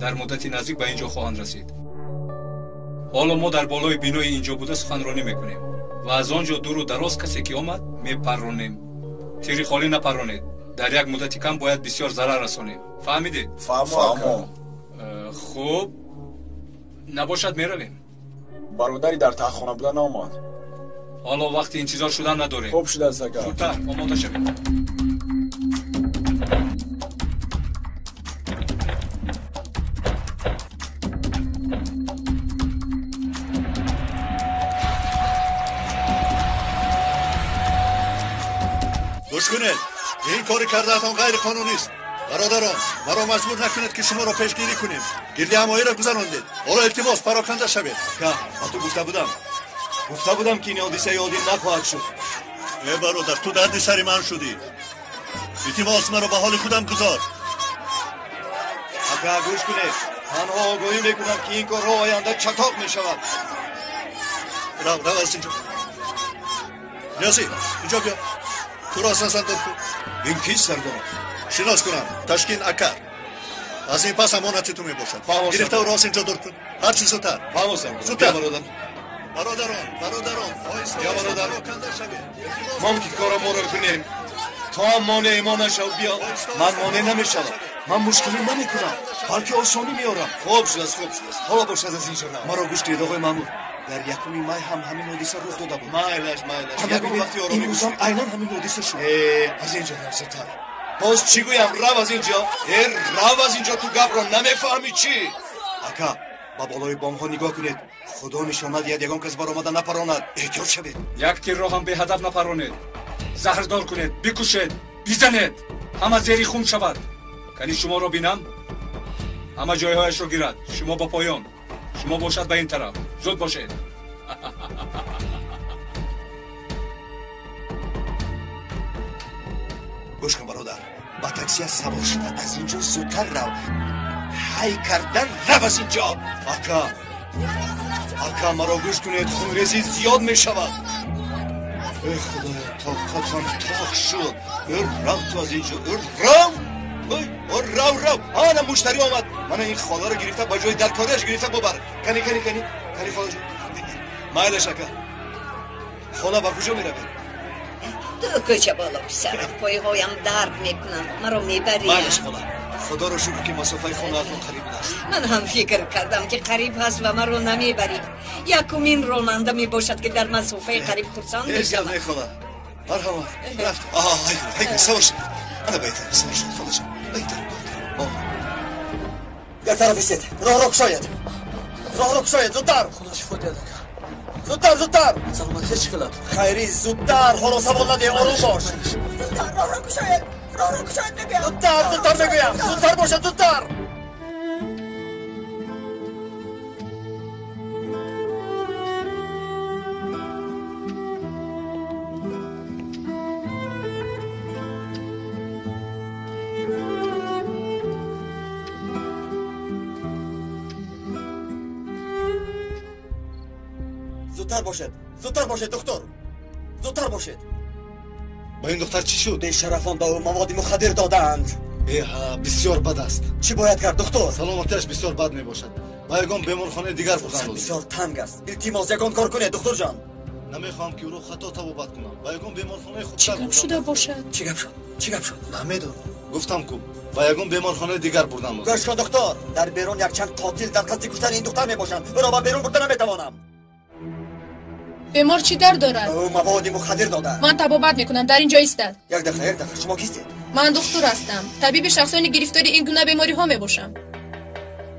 Дар муддати наздик ба ин ҷо хоҳанд расид. Ҳоло мо дар болои бинои ин ҷо буда суханронӣ мекунем ва аз он ҷо дуру дароз касе ки омад мепарронем. Тири холӣ напарронед. Дар як муддати кам бояд бисёр зарар расонем. Фаҳмидед? Фаҳмо. Хуб, набошад меравем. Бародари дар таҳхона буда наомад. Ҳоло вақти интизор шудан надорем. Хуб шудааст, ака. Зудтар омода шавед. Гӯш кунед, ин кори кардаатон ғайриқонунист. Бародарон, маро маҷбур накунед ки шуморо пешгирӣ кунем. Гирдиҳамоиро гузарондед. Ҳоло илтимос, пароканда шавед. Ка, ба ту гуфта будам. Гуфта будам ки ин ҳодиса ёдӣ нахоҳад шуд. Э бародар, ту дарди сари ман шудӣ. Илтимос, маро ба ҳоли худам гузор. Ака, гӯш кунед. Танҳо огоҳӣ мекунам ки ин корҳо оянда чатоқ мешавад. Рав, рав аз инҷо. Ниёзӣ, инҷо биё. Туро аз назар кун. Ин кист, сардор? Шинос кунам, Ташкин Акар. Аз ин пас амонати ту мебошад. Гирифта ӯро аз инҷо дур кун. Ҳарчи зудтар. Фаҳмо, сардор. Зудтар. Бародар. Бародарон, бародарон, оҳиста Я бародар. пароканда шавед. Мом ки кора моро кунем. То ҳам монеи мо нашав, биё. Ман монеъ намешавам. Ман мушкилӣ намекунам, балки осонӣ меорам. Хуб шудааст, хуб шудааст. Ҳоло бошад аз инҷо рав. Маро гӯш кунед, оғои маъмур. Дар 1 май ҳам ҳамин ҳодиса рух дода буд. Майлаш, майлаш. Ягон вақти оромӣ Имрӯз ҳам айнан ҳамин ҳодиса шуд. Аз инҷо рав зудтар. Боз чӣ гӯям? Рав аз инҷо. Рав аз инҷо, ту гапро намефаҳмӣ чӣ? Ака, ба болои бомҳо нигоҳ кунед. Худо нишон надиҳад ягон кас баромада напаронад. Эҳтиёт шавед. Як тирро ҳам беҳадаф напаронед. Заҳрдор кунед, бикушед, бизанед. Ҳама зери хун шавад. Кани шуморо бинам, ҳама ҷойҳояшро гирад. Шумо ба поён, шумо бошад ба ин тараф. Зуд бошед. Гӯш кун, бародар, ба таксия савор шуда аз ин ҷо зудтар рав. Ҳай карда рав аз ин ҷо. Ака, ака, маро гӯш кунед, хунрезӣ зиёд мешавад. Эй Худоё, тоқатам тоқ шуд. Рав ту аз инҷо, рав! Рав, рав! Ана муштарӣ омад. Мана ин холаро гирифта ба ҷои даркориаш гирифта бубар. Кани, кани, кани, кани холаҷон. Майлаш ака. Хола ба куҷо меравед? Ту кӯча боло писарам, пойҳоям дард мекунанд, маро мебарӣ? Майлаш хола. Худоро шукр ки масофаи хонаатон қариб аст. Ман ҳам фикр кардам ки қариб ҳаст ва маро намебарӣ. Якумин ронанда мебошад ки дар масофаи қариб хурсанд мешавад. Ҳеҷ гап не хола. Марҳамат. Рафт. Аҳа, ҳайгул, савор шуд. Ана беҳтар, савор шуд, холаҷон. Беҳтар, беҳтар. Як тараф истед. Роҳро кушоед. Роҳро кушоед, зудтар. Худо шифо диҳад ака. Зудтар, зудтар. Саломатӣ чӣ хел? Хайрӣ, зудтар. Ҳоло савол надеҳ, ором бош. Зудтар, роҳро кушоед. Роҳро кушоед мегӯям. Зудтар, зудтар мегӯям. Зудтар бошад, зудтар. Зудтар бошед, зудтар бошед, доктор. Зудтар бошед. Ба ин духтар чӣ шуд? Бешарафон ба ӯ маводи мухаддир додаанд. Эҳа, бисёр бад аст. Чӣ бояд кард, доктор? Саломатиаш бисёр бад мебошад. Ба ягон беморхонаи дигар бурдан лозим. Бисёр танг аст. Илтимос, ягон кор кунед, духтурҷон. Намехоҳам ки ӯро хато табобат кунам. Ба ягон беморхонаи Чӣ хубтар гап шуда бошад? Чӣ гап шуд? Чӣ гап шуд? Намедонам. Гуфтам ку ба ягон беморхонаи дигар бурдан лозим. Гӯш кун, доктор. Дар берун якчанд қотил дар қасди куштани ин духтар мебошанд. Ӯро ба берун бурда наметавонам. Бемор чӣ дард дорад? Ӯ маводи мухаддир дода. Ман табобат мекунам, дар ин ҷо истад. Як дақиқа, як дақиқа, шумо кистед? Ман духтур ҳастам. Табиби шахсони гирифтори ин гуна бемориҳо мебошам.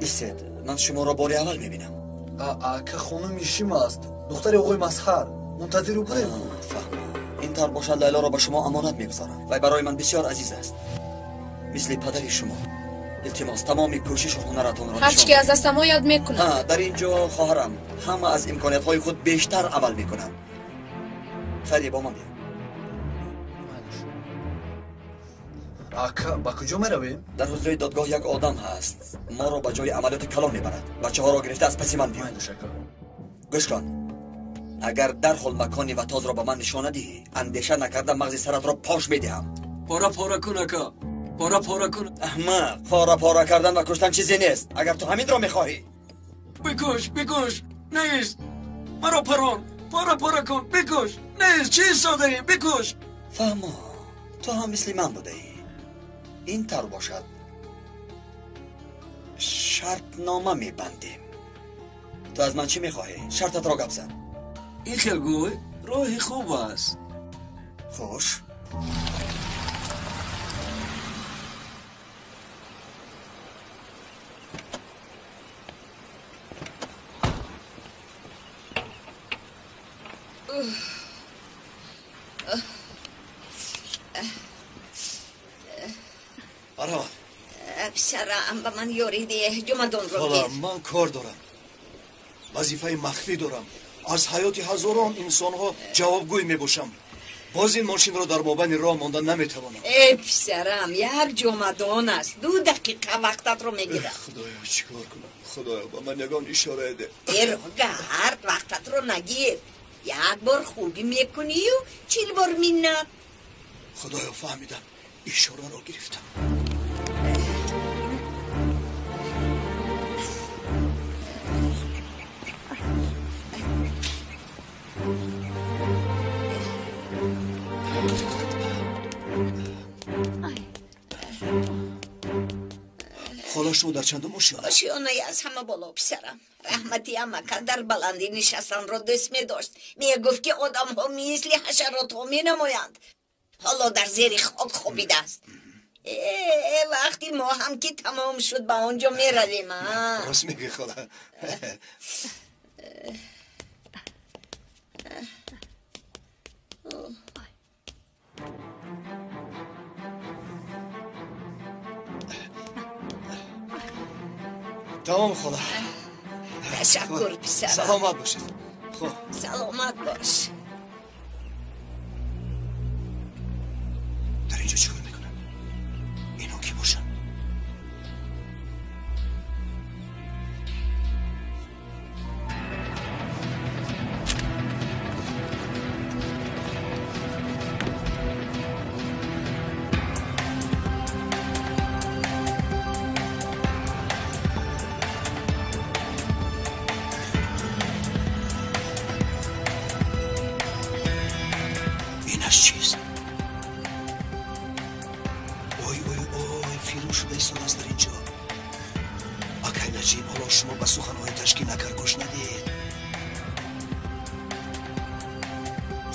Истед, ман шуморо бори аввал мебинам. Ака, хонуми шим аст. Духтари оғои Масҳар. Мунтазири ӯ будем. Фаҳмам. Ин тавр бошад, Лайлоро ба шумо амонат мегузорам. Вай барои ман бисёр азиз аст. Мисли падари шумо. Илтимос, тамоми кӯшишу ҳунаратонро ҳар чӣ ки аз дастам ояд мекунам. Дар ин ҷо хоҳарам ҳама аз имкониятҳои худ бештар амал мекунанд. Хайре, бо ман биё. Ака, ба куҷо меравем? Дар ҳуҷраи додгоҳ як одам ҳаст. Моро ба ҷои амалиёти калон мебарад. Бачаҳоро гирифта аз паси ман биё. Гӯш кун. Агар дарҳол макони ватозро ба ман нишона диҳӣ, андеша накарда мағзи саратро пош медиҳам. Пора пора кун, ака. Пора пора кун. Аҳмақ, пора пора кардан ва куштан чизе нест. Агар ту ҳаминро мехоҳӣ. Бикуш, бикуш. Нест. Маро парон. Пора пора кун, бикуш. Нест, чӣ истодаӣ? Бикуш. Фаҳмо, ту ҳам мисли ман будаӣ. Ин тавр бошад. Шартнома мебандем. Ту аз ман чӣ мехоҳӣ? Шартатро гап зан. Ин хел гӯй роҳи хуб аст. Хуш. Марҳамат. Писарам, ба ман ёрӣ деҳ, ҷумадонро Хола, гир. ман кор дорам. Вазифаи махфӣ дорам. Аз ҳаёти ҳазорон инсонҳо ҷавобгӯй мебошам. Боз ин мошинро дар мобайни роҳ монда наметавонам. Э, писарам, як ҷомадон аст. 2 дақиқа вақтатро мегирам. Худоё, чӣ кор кунам? Худоё, ба ман ягон ишорае деҳ. Э, роҳгард, вақтатро нагир. Як бор хубӣ мекунию 40 бор миннат. Худоё, фаҳмидам. Ишораро гирифтам. Хола, шумо дар чандум ошёна? Ошёнаи аз ҳама боло, писарам. Раҳмати амака дар баландӣ нишастанро дӯст медошт. Мегуфт ки одамҳо мисли ҳашаротҳо менамоянд. Ҳоло дар зери хок хобидааст. Вақти мо ҳам ки тамом шуд, ба он ҷо меравем. Рост мегӯӣ, хола. Тамом, хола. Ташаккур, писарам. Саломат бошед. Хуб. Саломат бош. Дар инҷо чӣ кор мекунанд? Инҳо кӣ бошанд? Инаш чист? Ой, ой, ой, фирӯз шуда истодааст дар ин ҷо. Акай Наҷиб, ҳоло шумо ба суханҳои Ташкинакар гӯш надиҳед.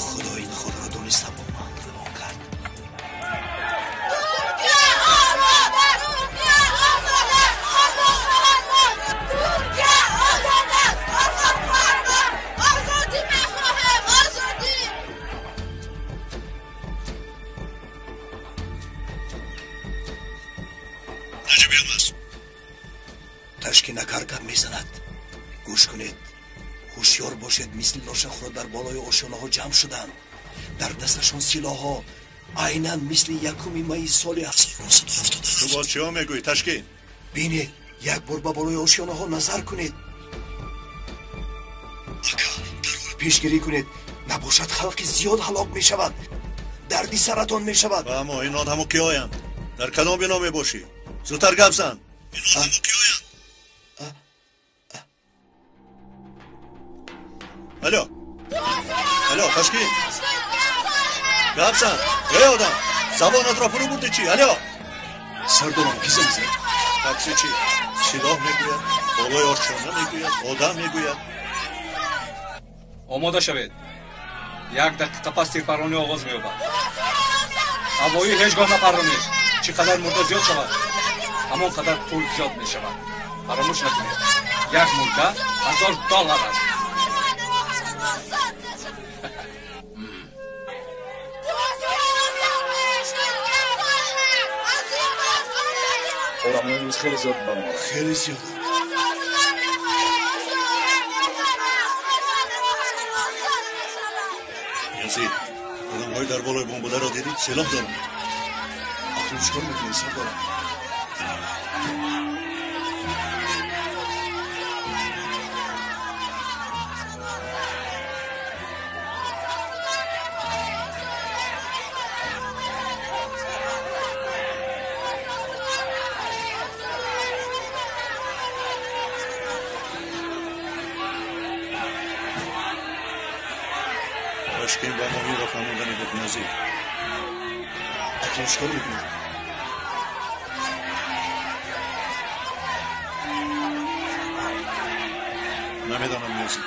Худо ин худро дониста бо ман равон кард. Ташкинакар гап мезанад. Гӯш кунед, ҳушёр бошед. Мисли лошахӯро дар болои ошёнаҳо ҷамъ шуданд. Дар дасташон силоҳҳо, айнан мисли 1 майи соли 1977. Ту боз чиҳо мегӯӣ, Ташкин? Бинед, як бор ба болои ошёнаҳо назар кунед. Ака, пешгирӣ кунед, набошад халқи зиёд ҳалок мешавад, дарди саратон мешавад. Аммо ин одамо киҳоянд? Дар кадом бино мебошӣ? Зудтар гап зан. Ин одамо киҳоянд? Алло, алло, Ташкин, гап зан. Эй одам, забонатро фурӯ бурдӣ чӣ? Алло. Сардорам, ки занг зад? Таксичӣ силоҳ мегӯяд, болои ошёна мегӯяд, одам мегӯяд. Омода шавед. 1 дақиқа пас тирпарронӣ оғоз меёбад. Ҳавоӣ ҳеҷ гоҳ напарронед. Чӣ қадар мурда зиёд шавад, ҳамон қадар пул зиёд мешавад. Фаромӯш накунед, як мурда $1000 аст. Одамҳо имрӯз хеле зиёд баромаданд. Хеле зиёд. Язид, одамҳои дар болои бомбударо дидӣ? Силоҳ доранд. Акнун чӣ кор мекунед, сардорам? Ташкин ба моҳиро фаҳмондани буд, Ниёзӣ. Акнун чӣ кор мекунед? Намедонам, Ниёзӣ.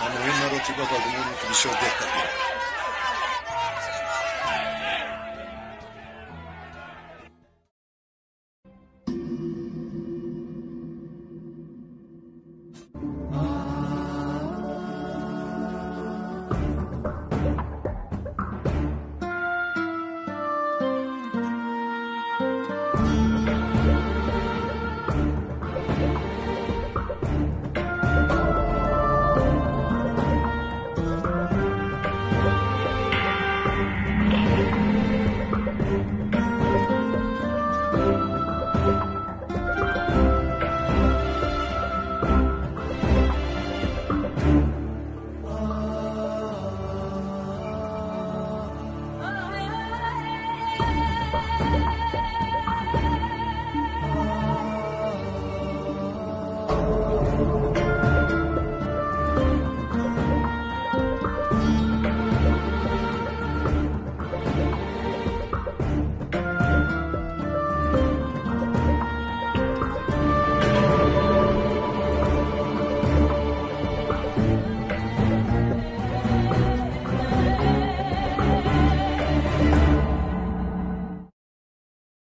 Аммо ин маротиба ба гумонам, ки бисёр дер кардем.